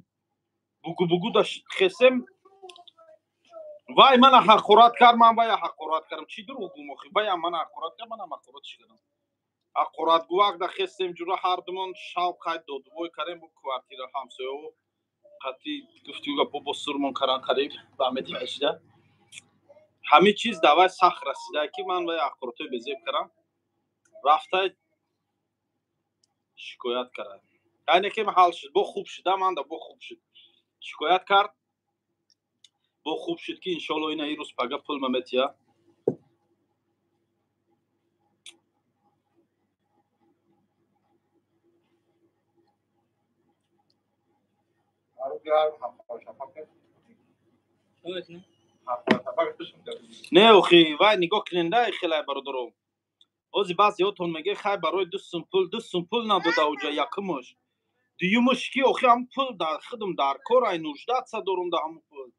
бугу бугу да хесем. Вай мана ҳақорат кард, ман вая ҳақорат кардам. Чӣ дурӯғ гум охи? Ваям мана ҳақорат кард, манам ҳақоратш кардам. Ҳақоратгувак да хестем ҷура, ҳардумон шав қайд додувой кардем бо квартира ҳамсояо қатъи гуфтигу гапо бо сурмон кардан, қариб ба ҳамеди кашида. Ҳамин чиз давай сахт расида, ки ман вай ҳақоратҳои безеб кардам. Рафта шикоят кардам. Айне ки ҳал шуд, бо хуб шуда, манда бо хуб шуд. Шикоят кард, бо хуб шуд, ки иншоалло ина ин рӯз пага пул маметия. Не, охи вай нигоҳ куненда, хелай бародаро. Ози баъзеҳотон меге, хай, барои 2 сум пул, 2 сум пул надода уҷа якумуш. Дуюмуш ки охи ҳам пул дар худам дар кор ай, нуждаться дорум да ҳамун пул.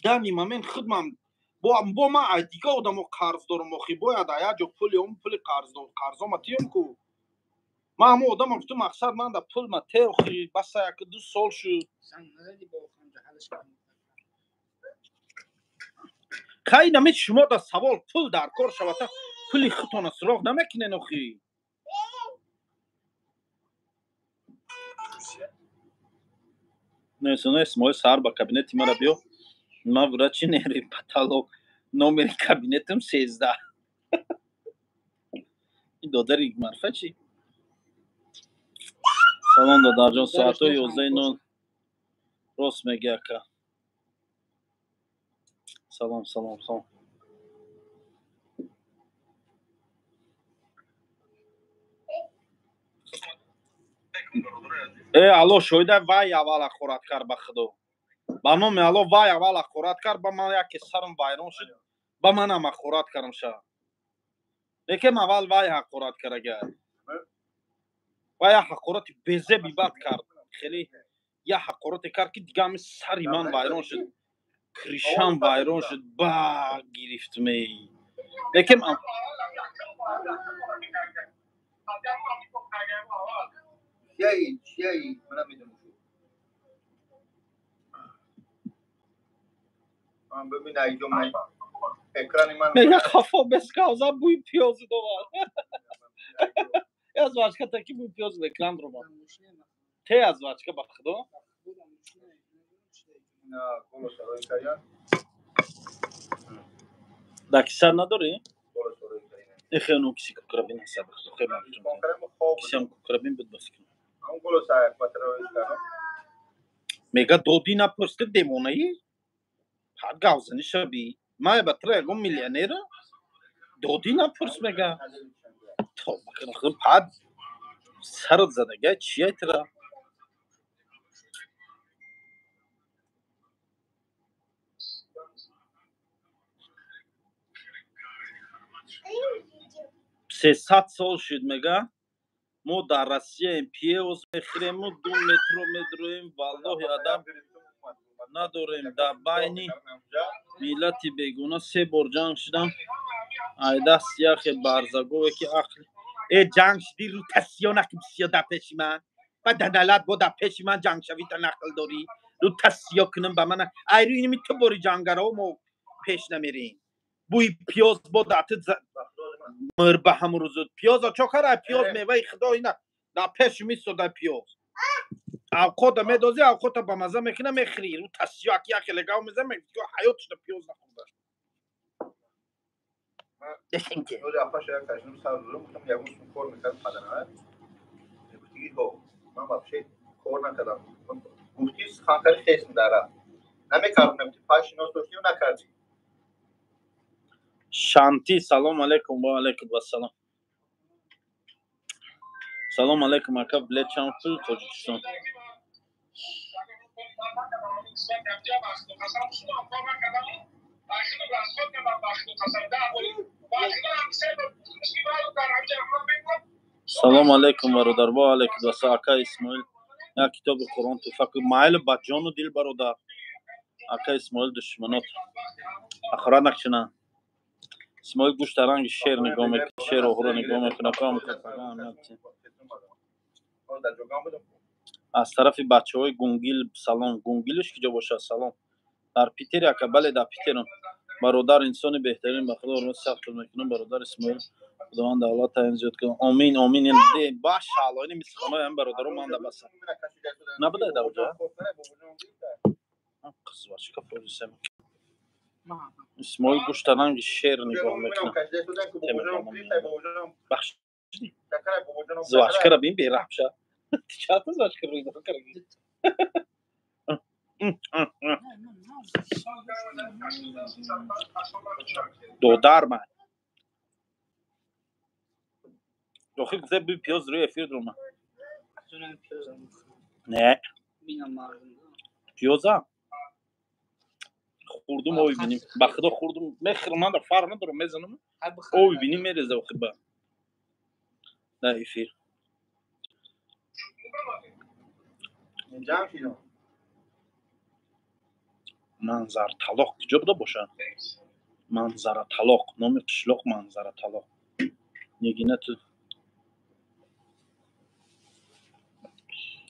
Данный момент худмам бо ман ай дига одамо қарз дорум, охи бояд ай як ҷо пули он пули қарзома тиём ку. Ман ҳамун одамам гуфтум, мақсад, ман да пул ма те, охи баса як ду сол шуд. Занг назадӣ бо оханҷа, ҳалаш кардам. Хай нами шумо да савол пул дар кор шавата пули худтона суроғ намекунен охи. Не, Исмоил саҳар ба кабинети мара биё. Ман врачи нейропатолог. Номери кабинетам 13. Ин додари марфа чи? Салом додарҷон, соатҳои 11:00 рост мегӣ ака. Салом, салом, салом. Э, алло, шоҳида вай аввал ҳақорат кард ба худо. Ба номи алло вай аввал ҳақорат кард, ба ман яке сарам вайрон шуд, ба манам ҳақорат кардам ша. Лекин аввал вай ҳақорат карда. Вай як ҳақорати безеби бад кард. Хеле як ҳақорате кард ки дига ҳами сари ман вайрон шуд. Кришам вайрон шуд, ба гирифтмей. Лекин чияи ман намедонам. Ман бибин айҷо ман экрани ман мега хафо бескавза бӯи пиёзи дорад. Аз вачка таки бӯи пиёз в экран ромад. Те аз вачка ба худо. Да киса надорӣ? Эхе ну киси кукрабин ҳаса ба худо хеле кисиам кукрабин буд ба фикр. Мега доди напурсида демонаи? Ҳад гавзани шаби. Ман ба тра ягон миллионера? Доди напурс мега. Тоба кунам пад сарат задага чия тра? Сесад сол шуд мега мо дар Россияем пиёз мехӯрему 2 метро медроем валлоҳи адаб надорем дар байни миллати бегуна 3 бор ҷанг шудам айдаст яхе барзагове ки ақл э ҷанг шуди рӯ тасиё накун сиё дар пеши ман ба даналат бо дар пеши ман ҷанг шавита нақл дорӣ рӯ тасиё кунам ба ман ай рӯ иними ту бори ҷангарао мо пеш намерем бӯи пиёз бо дар ту мир ба ҳамун рӯзу пиёза чо кара пиёз меваи худо ина дар пеши мистода пиёз авқота медозӣ авқота ба маза мекуна мехӯрӣ рӯ тасиё аки яхе легав меза ҳаётшда пиёз нахӯрда. Шанти салом алейкум ва алейкум вассалом. Салом алейкум ака билет чанд пул Тоҷикистон? Салом алейкум бародар ва алейкум вассалом ака Исмоил як китоби Қуръон туҳфа кун майл ба ҷону дил бародар. Ака Исмоил душманот ҳақорат накунанд. Исмоил гӯшта ранги шер нигоҳ мекунад, шер оҳуро нигоҳ мекунад. Аз тарафи бачаҳои Гунгил салом. Гунгилш киҷо бошад? Салом. Дар Питер ака, бале дар Питерам. Бародар инсони беҳтарин ба худо ҳурмат сахт мекунам бародар Исмоил. Худованд давлат таъин зиёд кунад. Омин, омин. Башалло, ин мисхонаи ҳам бародаро ман да баса. Набудай дар оҷа? Қизвачка полиса. Исмоил гӯшта ранги шер нигоҳ мекунад. Бахшидӣ? Звачкара бин бераҳм ша. Чата звачка рӯй карди? Додар ман. Охир гуфта бӯи пиёз рӯи эфир дуромад. Не. Пиёза? Хурдум оби биним. Ба худо хурдум. Мехӯрам, ман да фарқ надорам, мезанам. Оби биним мереза охир ба. Дар эфир. Манзарталоқ куҷо буда бошад? Манзараталоқ. Номи қишлоқ Манзараталоқ. Нигина ту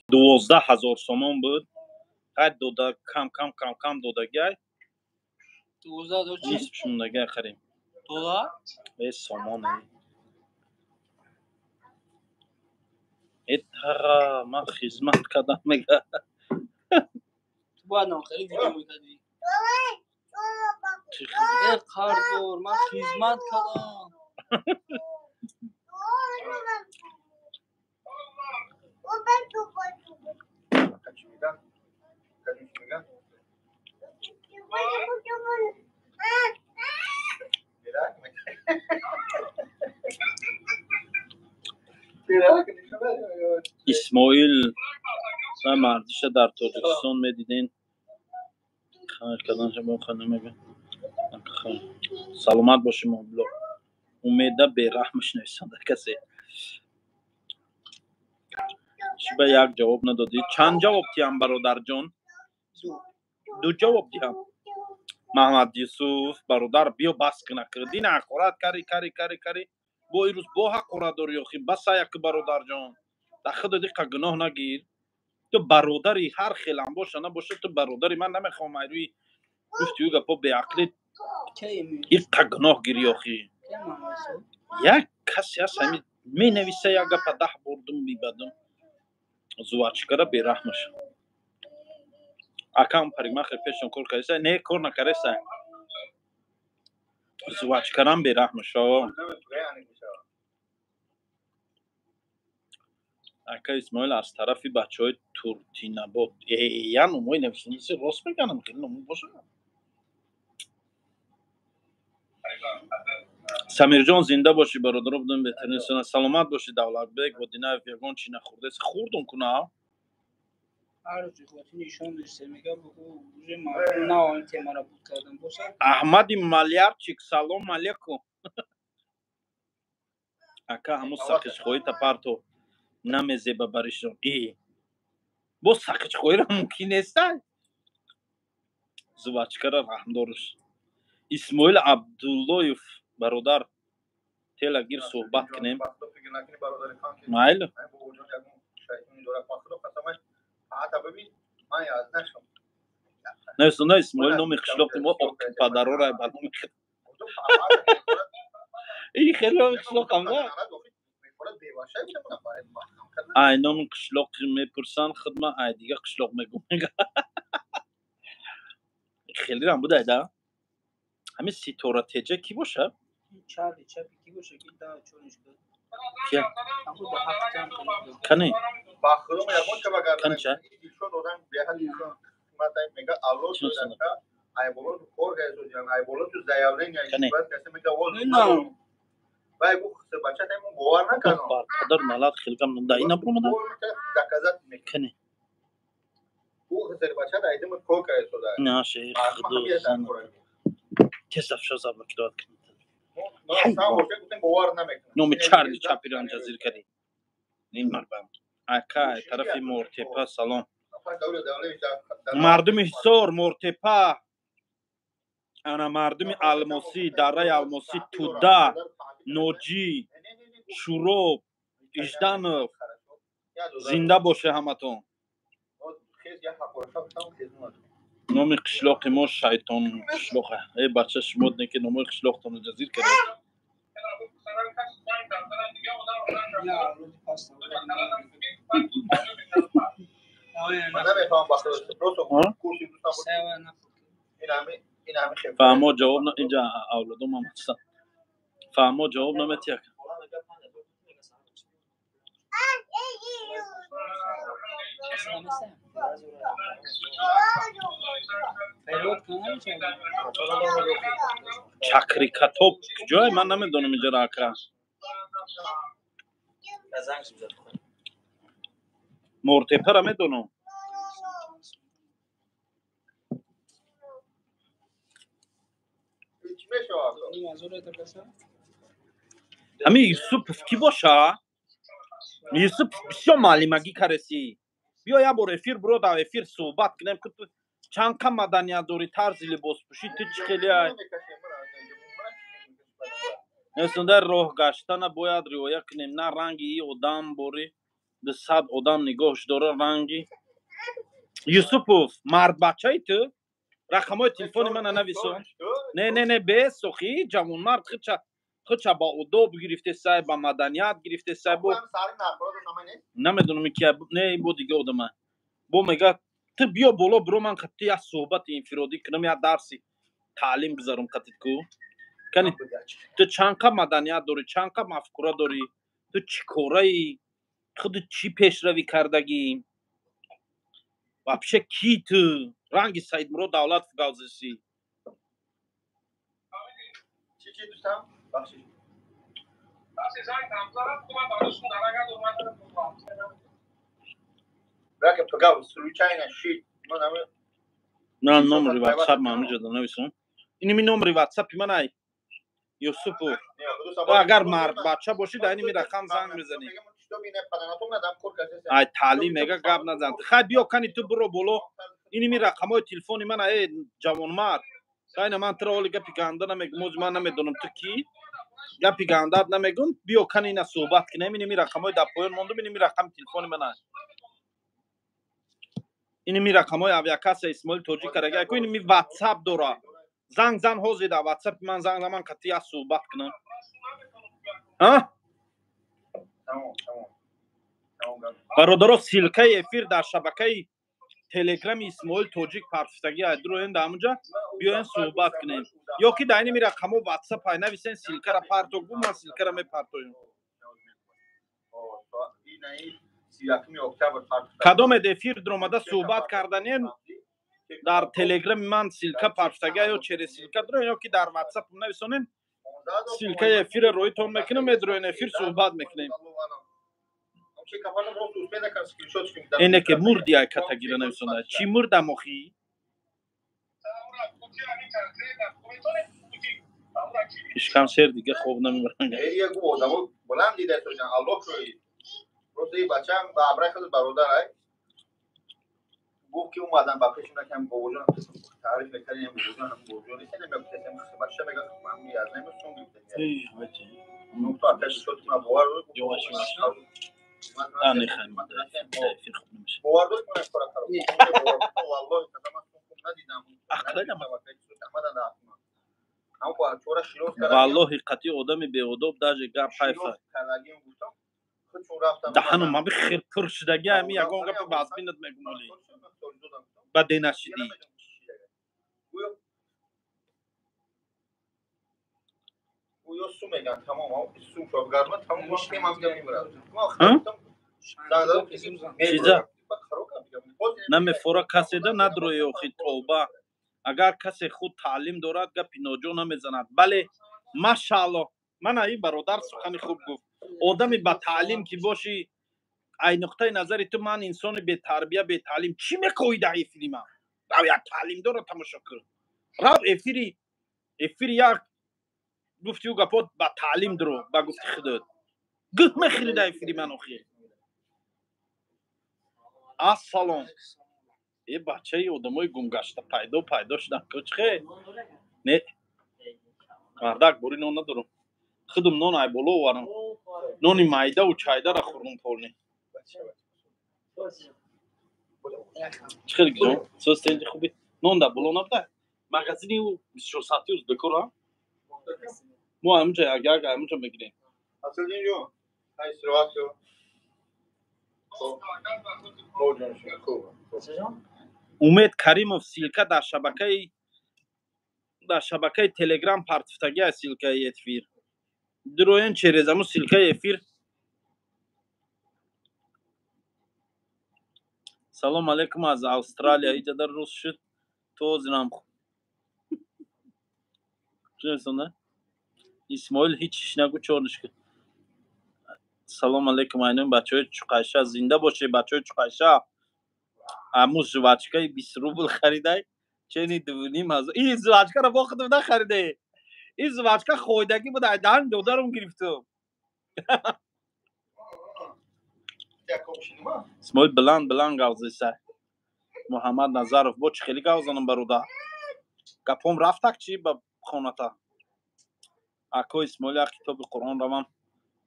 12 000 сомон буд. Ҳай дода кам кам кам кам додагай. 12 000 чи? Нисф шундага харем. Доллар? Э, сомон. Э, тара, ман хизмат кардам, мега. Ту бояд нам хеле видео мекардӣ. Э, қарздор, ман хизмат кардам. Чӣ мегӯям? Чӣ мегӯям? Бирак бирак. Исмоил ва мардиша дар Тоҷикистон медиден, карданша бо намега. Саломат бошӣ, Мобло. Умеда бераҳмаш нависонда касе. Чӣ ба як ҷавоб надодӣ? Чанд ҷавоб диҳам, бародарҷон? Ду ҷавоб диҳам. Маҳмад Юсуф, бародар, биё, бас кина. Дина ҳақорат кари, кари, кари, кари, бо ирӯз бо ҳақорат дорӣ. Охи, баса як, бародарҷон, дар худо диқа гуноҳ нагир. Ту бародари, ҳар хелам боша набоша, ту бародари. Ман намехоҳам айрӯи гуфти ӯ гапо беақлӣ иққа гуноҳ гирӣ, охи. Як касе ҳаст, ҳами менависа, як гапа 10 бордум мебадум. Зувачкара бераҳмаш. Акам парикмахер пешон кор кардеса? Не, кор накардеса. Зувачкарам бераҳмаш. Ака Исмоил, аз тарафи бачаҳои Туртинабод. Я номои нависондаси рост меганам, хеле номо боша. Самирҷон, зинда бошӣ, бародаро, будем беҳтарин. Саломат бошӣ, Давлатбек Бодинаев. Ягон чи нахӯрдес? Хӯрдум куна. Ҳар рӯзи хотир нишон дошта, мега, уже мардум нав ин темаро буд кардам боса. Аҳмади Малярчик, салом алейкум, ака. Ҳамун сақичхоҳита парто, намезеба баришон. И бо сақичхоҳиро мумкин неста. Зувачкара раҳмдоруш. Исмоил Абдуллоев, бародар, тела гир, суҳбат кунем. Майли. Нависонда Исмоил, номи қишлоқи мо Оқпадарора ба номи и хеле номи қишлоқам да. Ай номи қишлоқи мепурсанд, хидма ай дига қишлоқ мегум. Хелерам будай да. Ҳамин Ситора Теҷа кӣ боша? Чарли Чапи кӣ боша, ки да чориш кард? Кия? Ҳамун да ҳафт кам кард. Кани? Бахрум ягон чаба Канча? Дилшод одам беҳад инсон хизмат мега, алло шудака айболо кор кардасоҷан, айболо ту заявление Кани? Касе мега воз На. Вай гуфт, бача таймон бовар накардам. Бар падар налат хелгам да ина буромада. Доказать мекунад. Кани? Ӯ бача дайдим кор кардасода. На шейх худо тез афшо заблокировать кунед. Бовар намекунад. Номи Чарли Чапиро анҷазир кардӣ. Ин марбам. Ака, тарафи Мортепа салом. Мардуми Ҳисор, Мортепа, ана мардуми Алмосӣ, дараи Алмосӣ, Туда, Ноҷӣ, Шуроб, Ижданов, зинда боше ҳаматон. Номи қишлоқи мо Шайтон қишлоқ. Э, бача, шумо не ки номои қишлоқтонро ҷазир кардед. Я рӯзи паста. Намехоҳам А? курси дӯстам. Сева на. Фаҳмо, ҷавоб на. Инҷа авлодомам ҳастанд. Фаҳмо, ҷавоб наметиҳак. Фарёд кун намешавад. Чакрикатоб куҷое? Ман намедонам инҷаро, ака. Мортепара медонам. Чӣ мешавад? Ним ҳазор это каса? Ҳамин Юсупов кӣ боша? Юсуп, бисёр маълимагӣ кареси. Биё, як бор эфир биро, дар эфир суҳбат кунем, ки ту чанд ка маданият дорӣ, тарзи либоспӯшӣ ту чӣ хеле ай. Несонда, роҳ гаштана бояд риоя кунем, на ранги и одам бори 200 одам нигоҳш дора. Ранги Юсупов, мардбачаи ту. Рақамҳои телефони мана нависон. Не, не, не, бесохи, ҷавонмард худша ба одоб гирифтесай, ба маданият гирифтесай. Бо намедонам ки не, ин бо дига одама. Бо мега ту биё боло биро, ман қати як суҳбати инфиродӣ кунам, як дарси таълим гузарам қатит ку. Кани ту чанд қа маданият дорӣ, чанд қа мафкура дорӣ, ту чӣ кораи, худ чӣ пешравӣ кардагӣ, вообще ки ту, ранги Саидмурод Давлатов гавзисӣ. Чӣ дӯстам? Бахшиш. На номери ватсап ман ҳамиҷода нависам. Иними номери ватсапи ман ай Юсупу. Агар мард бача бошӣ, дар иними рақам занг мезанӣ. Ай таълим мега гап назан. Хай биё кани ту биро боло. Иними рақамҳои телефони ман ай ҷавонмард. Кайна ман туро оли гапи ганда намегум, ози ман намедонам ту кӣ. Гапи гандаат намегум, биё кани ина суҳбат кунем. Иними рақамҳои дар поён мондум, иними рақами телефони ман ай. Иними рақамҳои авиакасса Исмоил Тоҷик карага. Ку иними ватсап дора. Занг зан ҳозир дар ватсапи ман занг зан, ман қатъи як суҳбат кунам. А? Бародаро, ссылкаи эфир дар шабакаи телеграми Исмоил Тоҷик парфтагӣ ай, дуроен дар ҳамунҷа биёен суҳбат кунем. Ё ки дар иними рақамҳо ватсап ай нависен, ссылкара парто гу, ман ссылкара мепартоем. Кадомед эфир дуромада суҳбат карданем, дар телеграми ман ссылка парфтага ё через ссылка дуроен, ё ки дар ватсап нависонем, ссылкаи эфира роитон мекунем, медуроен эфир суҳбат мекунем. Эне ки мурди ай катагира нависонда. Чӣ мурдам охи? Ишкам сер дига хоб намебарам. Просто ин бачаам ба абраи худ бародар ай. Гуфт ки омадан ба пеши накам бобоҷон таъриф мекардем, бобоҷон ҳам бобоҷон нест, намегуфтем бача мега ман аз намесум гуфтем. Нукта аташ шуд ма бовар дод. А не хайм. Бовар дод ман кора кардам. Валлоҳи ман надидам. Валлоҳи қатъи одами беодоб даже гап ҳайфа. Даҳану маби хир пур шудаги ами ягон гапи вазбинат мегумоли. Ба денашидӣ. Чиза? Намефора каседа надрои охи тавба. Агар касе худ таълим дорад, гапи ноҷо намезанад. Бале, машааллоҳ. Мана ин бародар сухани хуб гуфт. Одами ба таълим ки бошӣ, ай нуқтаи назари ту ман инсони бетарбия, бетаълим чӣ мекоҳӣ дар эфири ман? Рав як таълимдорро тамошо кун. Рав эфири як гуфти ӯ гапот ба таълим дуро, ба гуфти худот. Гӯх мехӯри дар эфири ман охи. Ассалом. Э бачаи одамои гумгашта пайдо шудан. Кӯчхе? Не. Мардак бори нон надорам. Худум нон ай боло оварам. Нони майдаву чайдара хӯрдум полни. Чӣ хел гизон? Соз тенҷи хуби? Нон дар боло набуда? Магазини ӯ 24 соати узбекора? Мо ҳамунҷа як як ҳамунҷа мегирем. Умед Каримов ссылка дар шабакаи Телеграм партифтагӣ аз ссылкаи эфир. Дуроен через аму ссылкаи эфир. Салом алейкум аз Австралия. Иҷа дар рӯз шуд. То ҳозирам. Чӣ Исмоил ҳеҷ иш нагу чорниш ки. Салом алейкум айнон бачаҳои Чуқайша, зинда бошед бачаҳои Чуқайша. Аму жвачкаи 20 рубл харидай, чени 2,5 ҳазор. Ин жвачкаро бо худам нахариде. Ин жвачка хойдагӣ буд, ай даҳани додарам гирифтум. Исмоил биланд биланд гавзиса. Муҳаммад Назаров бо чӣ хеле гавзанам бародар. Гапом рафтак чӣ ба хоната. Ако Исмоил як китоби Қуръон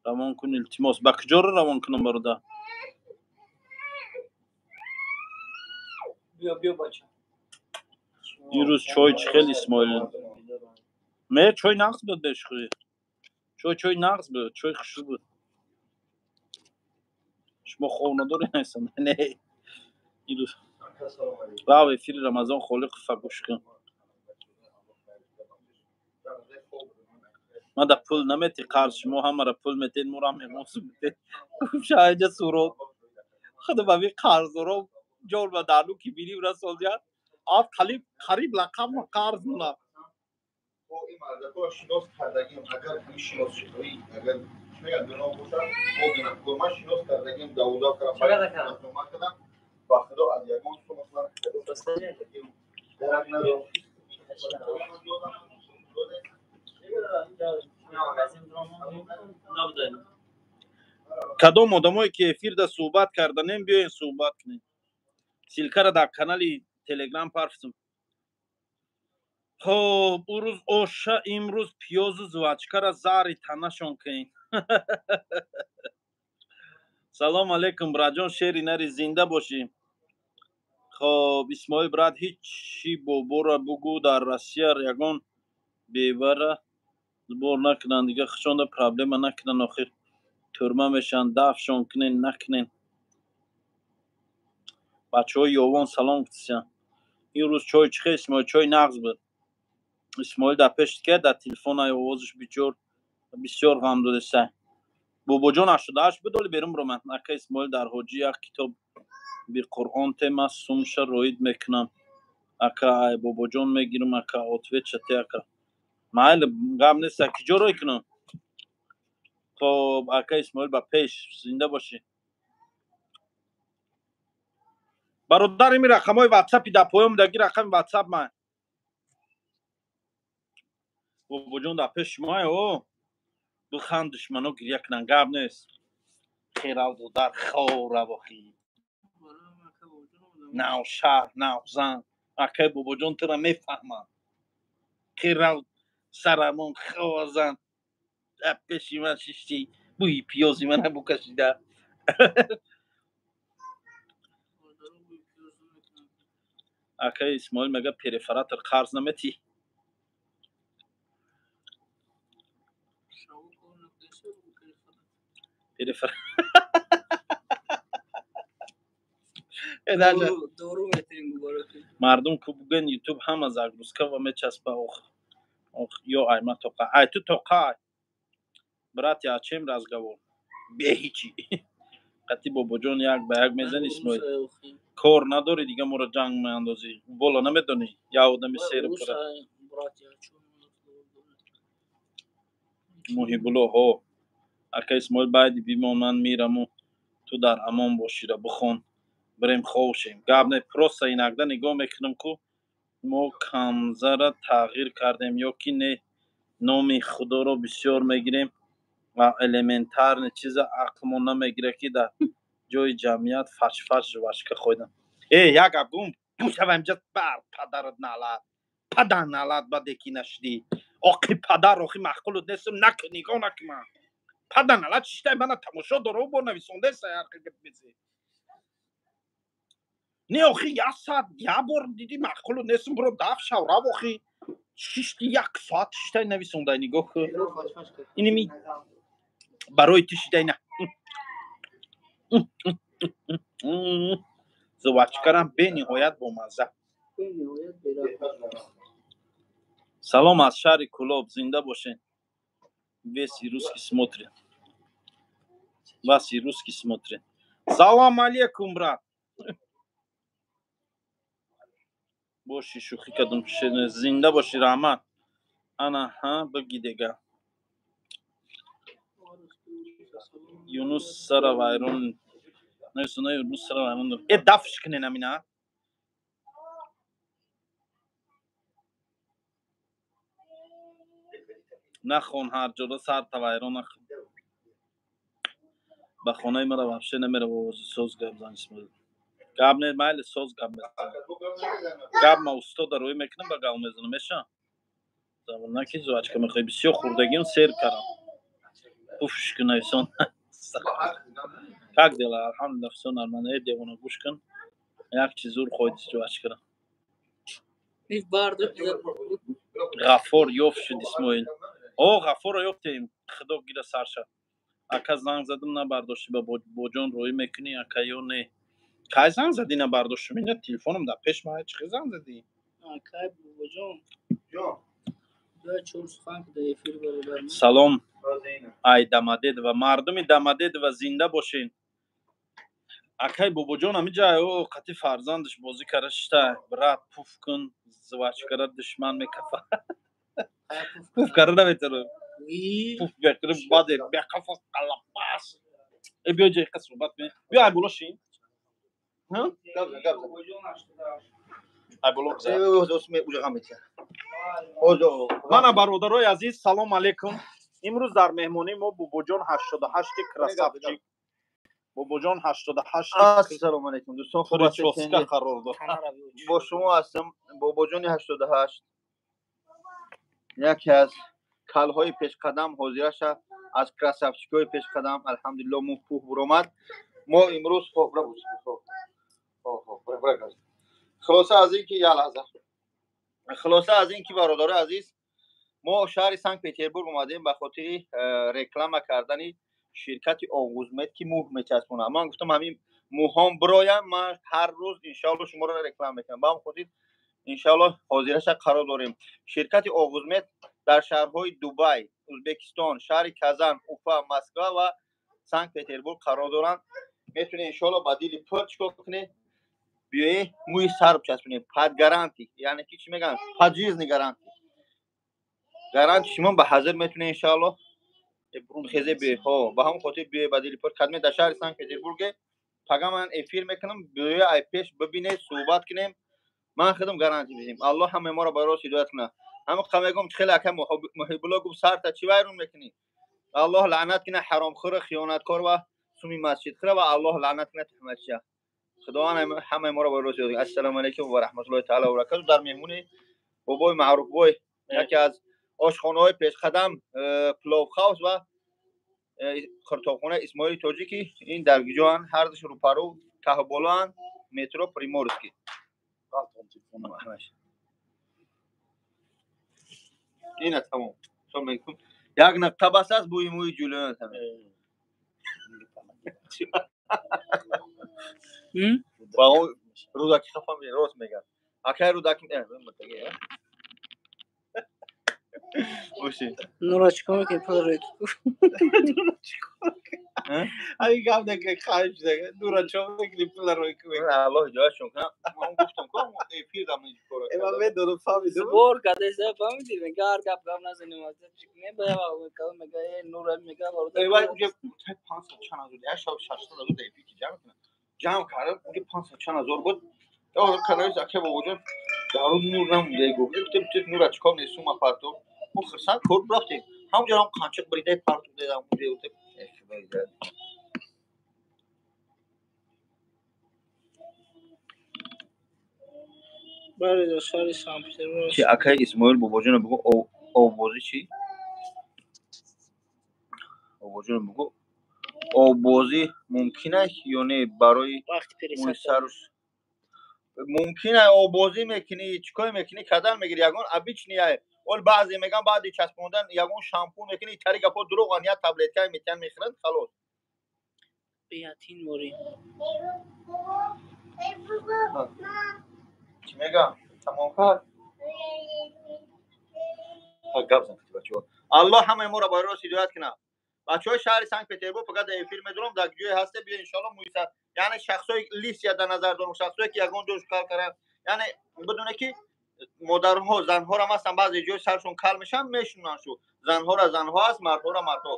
равон кун илтимос. Ба куҷоро равон кунам бародар? Биё, биё бача. Ирӯз чой чӣ хел, Исмоил? Не, чой нағз буд, бешухӣ. Чой нағз буд, чой хушрӯ буд. Шумо хов надоред, Айсон? Не. Ирӯз рав эфири Рамазон Холиқова гӯш кун. Ма да пул намети қарз, шумо ҳамара пул метед, моро мемосум метед. Шаҳиҷа суроб. Худо ба ви қарздоро ҷор ба дарну ки биним расонdiят. Ав қалиб қариб лақаб қарз муна. Ин мардакҳо шинос кардагим, агар ҳамин шиносшиҳоӣ, агар чӣ мегӯянд, гуноҳ бошад, мо гунаҳкор. Ман шинос кардагим, давудав кардам, ба худо аз ягон су масалан дарак надорам. Кадом одамое ки эфирда суҳбат карданем, биёен суҳбат кунем. Ссылка ра дар канали Телеграм парфтум. Хоб, ӯ рӯз оша, имрӯз пиёзу жвачка ра зари танашон кунед. Салом алейкум, брат ҷон, шери нари, зинда бошӣ. Хоб, Исмоил брат, ҳичи бобора бугӯ, дар Россия ягон бевара сбор накунанд, дига хушонда проблема накунанд, охир тюрьма мешаванд, дафшон кунен, накунен. Бачаҳои Ёвон салом гуфтисян. Ин рӯз чой чӣ хел, Исмоил? Чой нағз буд. Исмоил дар пеши ки дар телефон ай овозаш бичор бисёр ғам додеса. Бобоҷон 88 буд, оли берун биромад. Ака Исмоил, дар ҳоҷӣ як китоб би Қуръон тема сумша роид мекунам. Ака, ай бобоҷон мегирам, ака, ответ шате, ака. Майли, гап нест, ки ҷо рой кунам? Хоб, ака Исмоил, ба пеш, зинда бошӣ. Бародар, ими рақамҳои ватсапи дар поён даги рақами ватсап ман. Бобоҷон дар пеши шумоа, о. Биханд, душмано гиря кунанд, гап нест. Херав додар, ховрав охи. Нав шаҳр, нав зан. Акай бобоҷон тура мефаҳмам. Херав сарамон ховазан. Дар пеши ман шишти, бӯи пиёзи мана букашида. Акай Исмоил мега перфоратор қарз наметӣ? Мардум ку буген ютуб ҳама загрузка ва мечаспа. Ох ох, ё ай ма тоқа, ай ту тоқа, ай братья, о чем разговор? Беҳичи қати бобоҷон як ба як мезани. Исмоил, кор надорӣ, дига моро ҷанг меандозӣ, бола намедонӣ, як одами серу пура. Муҳибулло, ҳо, ака Исмоил, байди бимон, ман мираму ту дар амон бошира, бихон, бирем ховшем. Гап не, просто инакда нигоҳ мекунам ку мо камзара тағйир кардем ё ки не, номи худоро бисёр мегирем ва элементарный чиза ақлмон намегирад, ки дар ҷои ҷамъият фашфаш жвачка хӯрдан. Э, як гап гум бушава инҷа, бар падарат налат, падар налат, баде ки нашудӣ, оқи падар, охи маъқулут нестам, наки нигоҳ накунам, падар налат, шиштай мана тамошо дора, бо нависондаеса ҳар гап мезӣ. Не, охи, як саат як бор дидӣ маъқулут нестам, биро даф шав, рав, охи шишти, як соат шиштай нависондай, нигоҳ кун, иними барои ту шидай на. Жвачка рам бениҳоят бомазза. Салом аз шаҳри Кӯлоб, зинда бошед. Весь русский смотрит. Вас и русский смотрит. Салом алейкум, брат. Боши, шӯхӣ кардам, зинда бошӣ, раҳмат. Ана ҳа, биги дега. Юнус сара вайрон нависона, Юнус сара вайрон. Э, дафш кунен амина. Нахон, ҳар ҷода сарта вайрон накун. Ба хонаи мара вообще намерава, овози соз гап зан, Исмоил. Гап не, майли, соз гап мезанам. Гап ма устода рӯй мекунам, ба гап мезанам, меша? Забон ки жвачка мехоҳӣ, бисёр хӯрдагим, сер кардам. Уфш кун, нависон. Как дела? Алҳамдулилла, всё нормально. Э, девона, гӯш кун. Як чиз зур хоҳӣ жвачка ра. Ғаффор ёфт шуд Исмоил. О, Ғаффорро ёфтем. Худо гира сарша. Ака, занг задам, набардоштӣ, ба Бобоҷон роӣ мекунӣ, ака, ё не? Кай занг задӣ, набардоштум? Ина телефоном дар пеш ма, чӣ занг задӣ? Акай Бобоҷон. Ҷо чор сухан ки дар эфир бародар. Салом, ай Дамадедова, мардуми Дамадедова, зинда бошен. Акай Бобоҷон ҳамиҷа о қати фарзандаш бозӣ кара шита. Брат, пуф кун, жвачка ра душман мекафа. Пуф кара наметавонам. Пуф бекунам, баъде беқафа қалапас. Э, биё ҷа, иқа суҳбат кунем. Биё, ай боло шин. Ай боло гузар. Мана, бародарои азиз, салом алейкум. Имрӯз дар меҳмонии мо Бобоҷон 88 красавчик. Бобоҷон 88. Ассалому алайкум, дӯстон, хуб ҳастед? Причёска қарор дод. Бо шумо ҳастам Бобоҷони 88, яке аз калҳои пешқадам, ҳозираша аз красавчик ҳои пешқадам. Алҳамдулилло, мо пух буромад. Мо имрӯз хоб, хулоса аз ин ки, як лаҳза, хулоса аз ин ки, бародарои азиз, мо шаҳри Санкт Петербург омадем ба хотири реклама кардани ширкати Оғузмед, ки мӯҳ мечаспонад. Ман гуфтам, ҳамин мӯҳом бироям, ман ҳар рӯз иншоалло шуморо реклама мекунам. Ба ҳам хотир иншоалло ҳозираша қарор дорем. Ширкати Оғузмед дар шаҳрҳои Дубай, Ӯзбекистон, шаҳри Казан, Уфа, Москва ва Санкт Петербург қарор доранд. Метавонед иншоалло ба дили пур чикор кунед? Биёе, мӯи сар бичаспонед под гарантия, яъне ки чӣ мегӯянд, пожизненный гарантия, гарантия шумо ба ҳазир. Метавонед иншоалло хезе биёе. Ҳо, ба ҳамон хотир биёе ба дили пур. Кадме дар шаҳри Санкт Петербурге, пага ман эфир мекунам, биёе, ай пеш бибинед, суҳбат кунем, ман худам гарантия бидем. Аллоҳ ҳамаи моро ба рост ҳидоят кунад. Ҳама қа мегӯм, хеле ака Муҳибулло гуфт: «Сарта чӣ вайрон мекунӣ?» Аллоҳ лаънат кунад ҳаромхӯра, хиёнаткор ва суми масҷидхӯра, ва Аллоҳ лаънат кунад туҳматчия. Худованд ҳамаи моро ба рост ҳидоят кунад. Ассалому алайкум ва раҳматуллоҳи таала ва баракату. Дар меҳмони бобои Маъруфбой, яке аз ошхонаҳои пешқадам, пловхаус ва қуртобхонаи Исмоили Тоҷикӣ. Ин дар куҷоанд? Ҳардуш рӯпарӯ, таҳболоанд, метро Приморский. Ина тамом. Як нуқта бас аст, бӯи мӯи ҷулиён. Ба Рӯдаки хафа, рост мегӯяд акай Рӯдаки. Нура чикор мекунӣ, пул рӯй? Ҳамин гап дека хайш дека. Нура чикор мекунӣ, пул рӯй? Аллоҳ ҳидоятшон кунад. Ман гуфтам, ко эфир дам. Ман медонам, фаҳмидам. Сбор кардеса, фаҳмидӣ? Мега, ҳар гап гап назанем, не ба як мега, э, Нура мега. Вай уҷа 500 чанд ҳазор, як шаб 600 ҳазор дар эфир ки ҷамъ кунад, ҷамъ кардам, уҷа 500 чанд ҳазор буд. Канаис ака Бобоҷон дарун нур намуда, гуфт: «Нура чикор не, сума партов». Мо хирсанд кор рафтем, ҳамҷо ҳам қанчиқ бридаи партов дедам. Уҷа Бале, дар шаҳри Санкт Петербург. Чи, акай Исмоил, Бобоҷоно бигӯ, оббозӣ чӣ? Бобоҷоно бигӯ, оббозӣ мумкин аст ё не барои вақти мӯи пересадка? Сару мумкин аст, оббозӣ мекунӣ, чӣ кор мекунӣ, кадан мегирӣ, ягон обычный ай. Ол баъзе меган, баъди часпондан ягон шампун мекунӣ, тари гапҳо дурӯғанд, як таблетка метиҳанд, мехӯранд, халос. Биятин морӣ. Чӣ мегам, тамом кард, гап зан, бачаҳо. Аллоҳ ҳамаи моро ба рост ҳидоят кунад. Бачаҳои шаҳри Санкт Петербург, фақат дар эфир медорам, дар ҷое ҳасте, биё, иншоалло мӯи сар, яъне шахсҳои лысая дар назар дорам, шахсҳое ки ягон ҷош кал каранд, яъне бидоне ки модарҳо, занҳорам ҳастанд, баъзе ҷои саршон кал мешаванд, мешунанд шу занҳора занҳо аст, мардҳора мардҳо.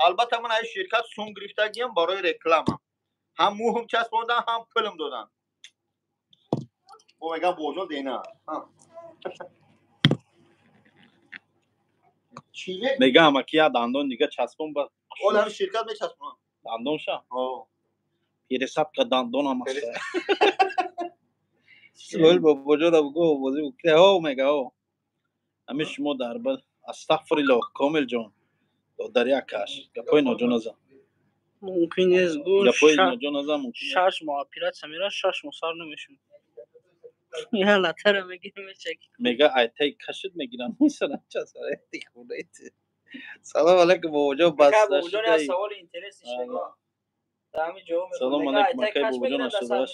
Албатта, ман аз ширкат сум гирифтагиам барои реклама, ҳам мӯҳм часпондан, ҳам пулм додан. Бо мегам, Бобоҷон, дена. Мегам, аки я дандон дига часпон ба. Ол ҳами ширкат мечаспонам. Дандонша пересадка дандонам аст. Исмоил Бобоҷонро бигӯ, обозӣ ҳо мега, ҳо, ҳами шумо дар ба. Астағфириллоҳ, Комилҷон, додари акаш, гапҳои ноҷо назан. Мумкин нест, гӯ. Гапҳои ноҷо назан, мумкин. 6 моҳ оператсия мера, 6 моҳ сар намешуд. Латара мегирам. Мега айтай кашид мегирам. Салом алейкум, бобоҷон. Бас. Бобоҷон, саволи интересный. Салом алейкум, акай бобоҷон. Ашудаш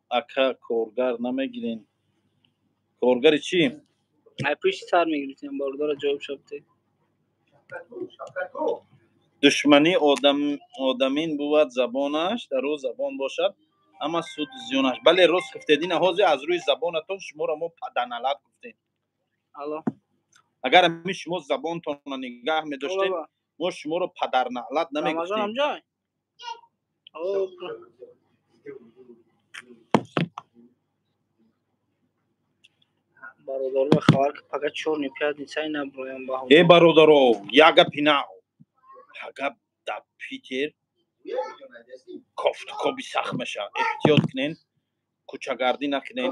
ака, коргар намегирен? Коргари чӣ? Ай пушти сар мегирифтем, бародара ҷавоб шабте. Душманӣ одамин бувад забонаш, дар ӯ забон бошад ҳама суд зиёнаш. Бале, рост гуфтед. Ина ҳозир аз рӯи забонатон шуморо мо паданалат гуфтем. Агар ҳамин шумо забонтонро нигаҳ медоштед, мо шуморо падарналат намегуфтем. Бародаро, хабар ки пага чёрный пятница наброям. Ба э, бародаро, як гапи нав: пага дар Питер кофтукоби сахт мешавад. Эҳтиёт кунен, кӯчагардӣ накунен.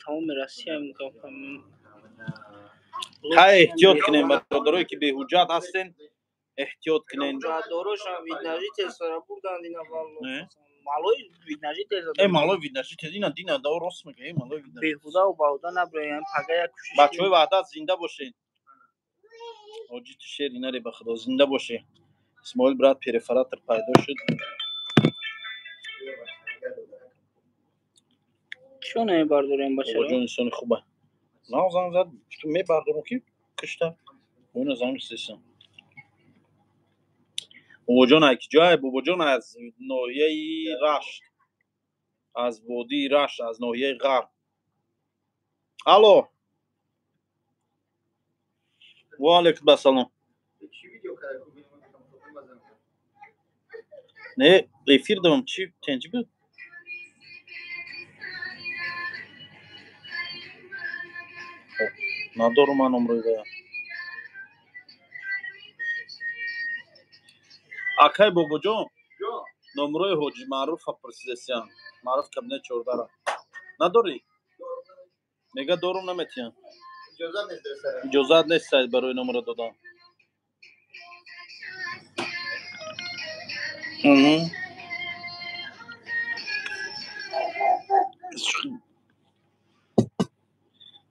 Тамоми Россия. Хай, эҳтиёт кунен, бародарое ки беҳуҷҷат ҳастен, эҳтиёт кунен. Малои вид на жительство. Э, малои вид на жительство, ина дина да, рост мега. Э, малои вид на Беҳудаву баҳуда наброям пага, як кӯшиш. Бачаҳои Ваҳдат, зинда бошед. Ҳоҷи, ту шери наре, ба худо, зинда боше. Исмоил брат, перфоратор пайдо шуд. Чо намебардорем, бачаро? Бобоҷон инсони хуба. Нав занг зад, мебардорам ки кишта оина занг сесам. Бобоҷон ай киҷое? Бобоҷон аз ноҳияи Рашт, аз водии Рашт, аз ноҳияи Ғарб. Алло, ва алайкум ассалом. Не, эфир дорам. Чи, тенҷи буд? Надорум ман номрои. Акай Бобоҷон, номрои ҳоҷи Маъруфа пурсидасиям. Маъруф кабинет чордара надорӣ? Мега дорум, наметиҳам, иҷозат нест барои номро додан.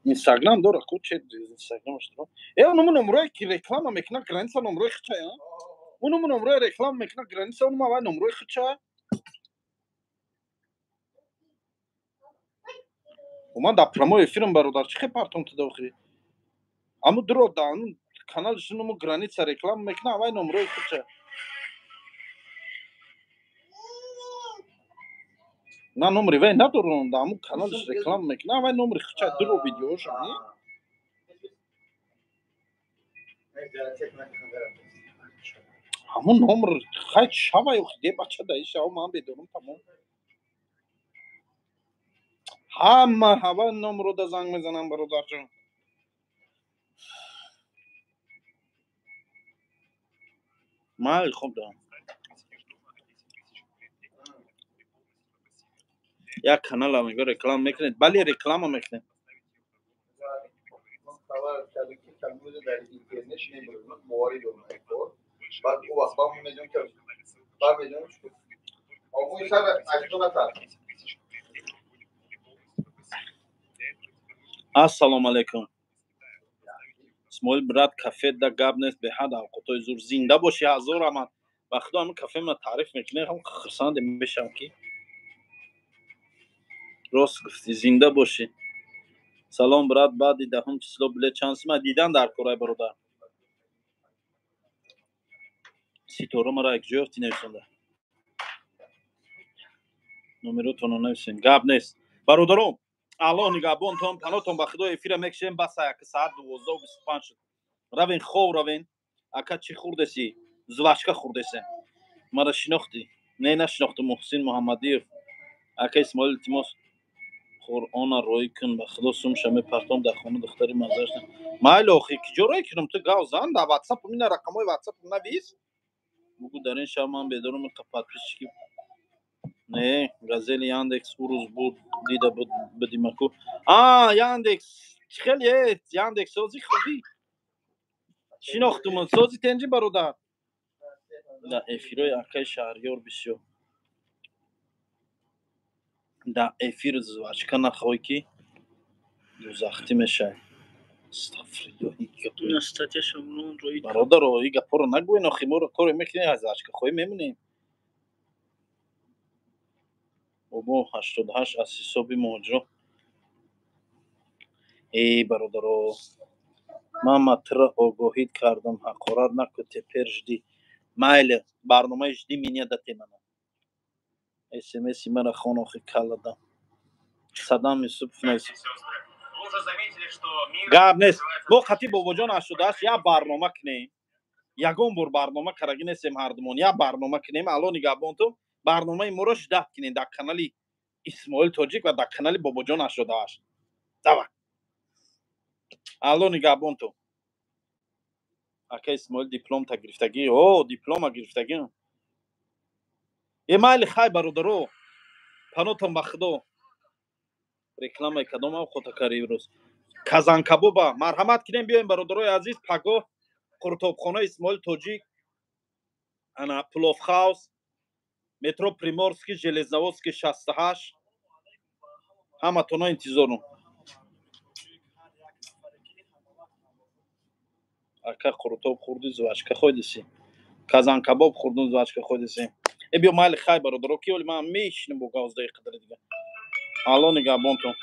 Инстаграм дора ку? Че, инстаграмаш дора. Э, онуму номроe ки реклама мекунад граница, номрои хичая. Унуму номрои реклама мекунад граница, онуму аввал номрои хичая. Ман дар прямой эфирам, бародар, чӣ хел партом туда охири? Аму дуро да каналш нуму граница реклама мекунад, аввал номрои хичая. На, номри вай надорам. Да аму каналш реклама мекунад, аввал номри хичая. Дуро видеоша. Ҳамун номр хай шавай охи, де бача да ишав, ман бедорам, тамом. Ҳама ҳава номро да занг мезанам, бародарҷон. Майли, хуб, да як канала мега реклама мекунед. Бале, реклама мекунед. Баъд ӯ вақт ба медонам ки ба медонам омӯи сар аждона. Ассалому алайкум, Исмоил брат. Кафе да гап нест, беҳад авқотҳои зур. Зинда бошӣ, ҳазор раҳмат. Ба худо, ҳамин кафе ма таъриф мекунем, ҳам хурсанде мешавам ки рост гуфтӣ. Зинда бошӣ. Салом, брат, баъди даҳум число билет чанд сума дидан дар корай, бародар? Ситора мара якҷо ёфтӣ, нависонда. Номеротонро нависем, гап нест. Бародаром, Аллоҳ нигаҳбонтон, панотон ба худо. Эфира мекшем, баса, як саат 12:25 шуд. Равен, хов равен. Ака, чӣ хурдеси? Жвачка хурдесе. Мара шинохтӣ? Не, нашинохту. Муҳсин Муҳаммадиев. Ака Исмоил, илтимос, Қуръона роӣ кун, ба худо, сумша мепартом дар хона, духтари маззаш. Майли, охи, киҷо роӣ кунам? Ту гав зан дар ватсап, ина рақамҳои ватсап навис, бугу. Дар ин шаб ман бедорум, подписчики. Не, газели Яндекс урӯз буд, дида будимаку. А, Яндекс чӣ хеле? Э, Яндекс, сози, хуби, шинохтум. Сози, тенҷи, бародар. Да эфирои акаи Шаҳриёр бисёр. Дар эфир жвачка нахоҳӣ, ки дузахтӣ мешавӣ. Бародаро, и гапҳоро нагӯен, охи моро коре мекунем, аз жвачкахоҳӣ мемонем. Бобо, 88 аз ҳисоби муҳоҷиро. Эй бародаро, ман матра огоҳид кардам, ҳақорат накун, теперь жди. Майли, барномаи «Жди меня» датемана. СМСи мара хон, охи калладам. Садам Юсупов навис. Гап нест, мо қати Бобоҷон 88 як барнома кунем. Ягон бор барнома карагӣ нестем ҳардумон. Як барнома кунем. Алло нигаҳбонту, барномаи моро ждать кунем дар канали Исмоил Тоҷик ва дар канали Бобоҷон 88. Давай, алло нигаҳбонту. Ака Исмоил, дипломта гирифтагӣ? О, диплома гирифтагӣ. Э, майли, хай, бародаро, панотон ба Худо. Рекламаи кадом авқота кари имрӯз? Казанкабоба марҳамат кунем, биёем, бародарои азиз. Пагоҳ қуртобхонаи Исмоил Тоҷик, ана Пловхаус, метро Приморский, Железноводский, 68. Ҳаматона интизорум. Ака, қурутоб хӯрди, жвачка хӯрдиси? Казанкабоб хӯрдум, жвачка хӯрдиси? Э, биё, майли, хай, бародаро, ки оли ман мешинам бо гавздаи қадри дига. Алло нигаҳбонтон.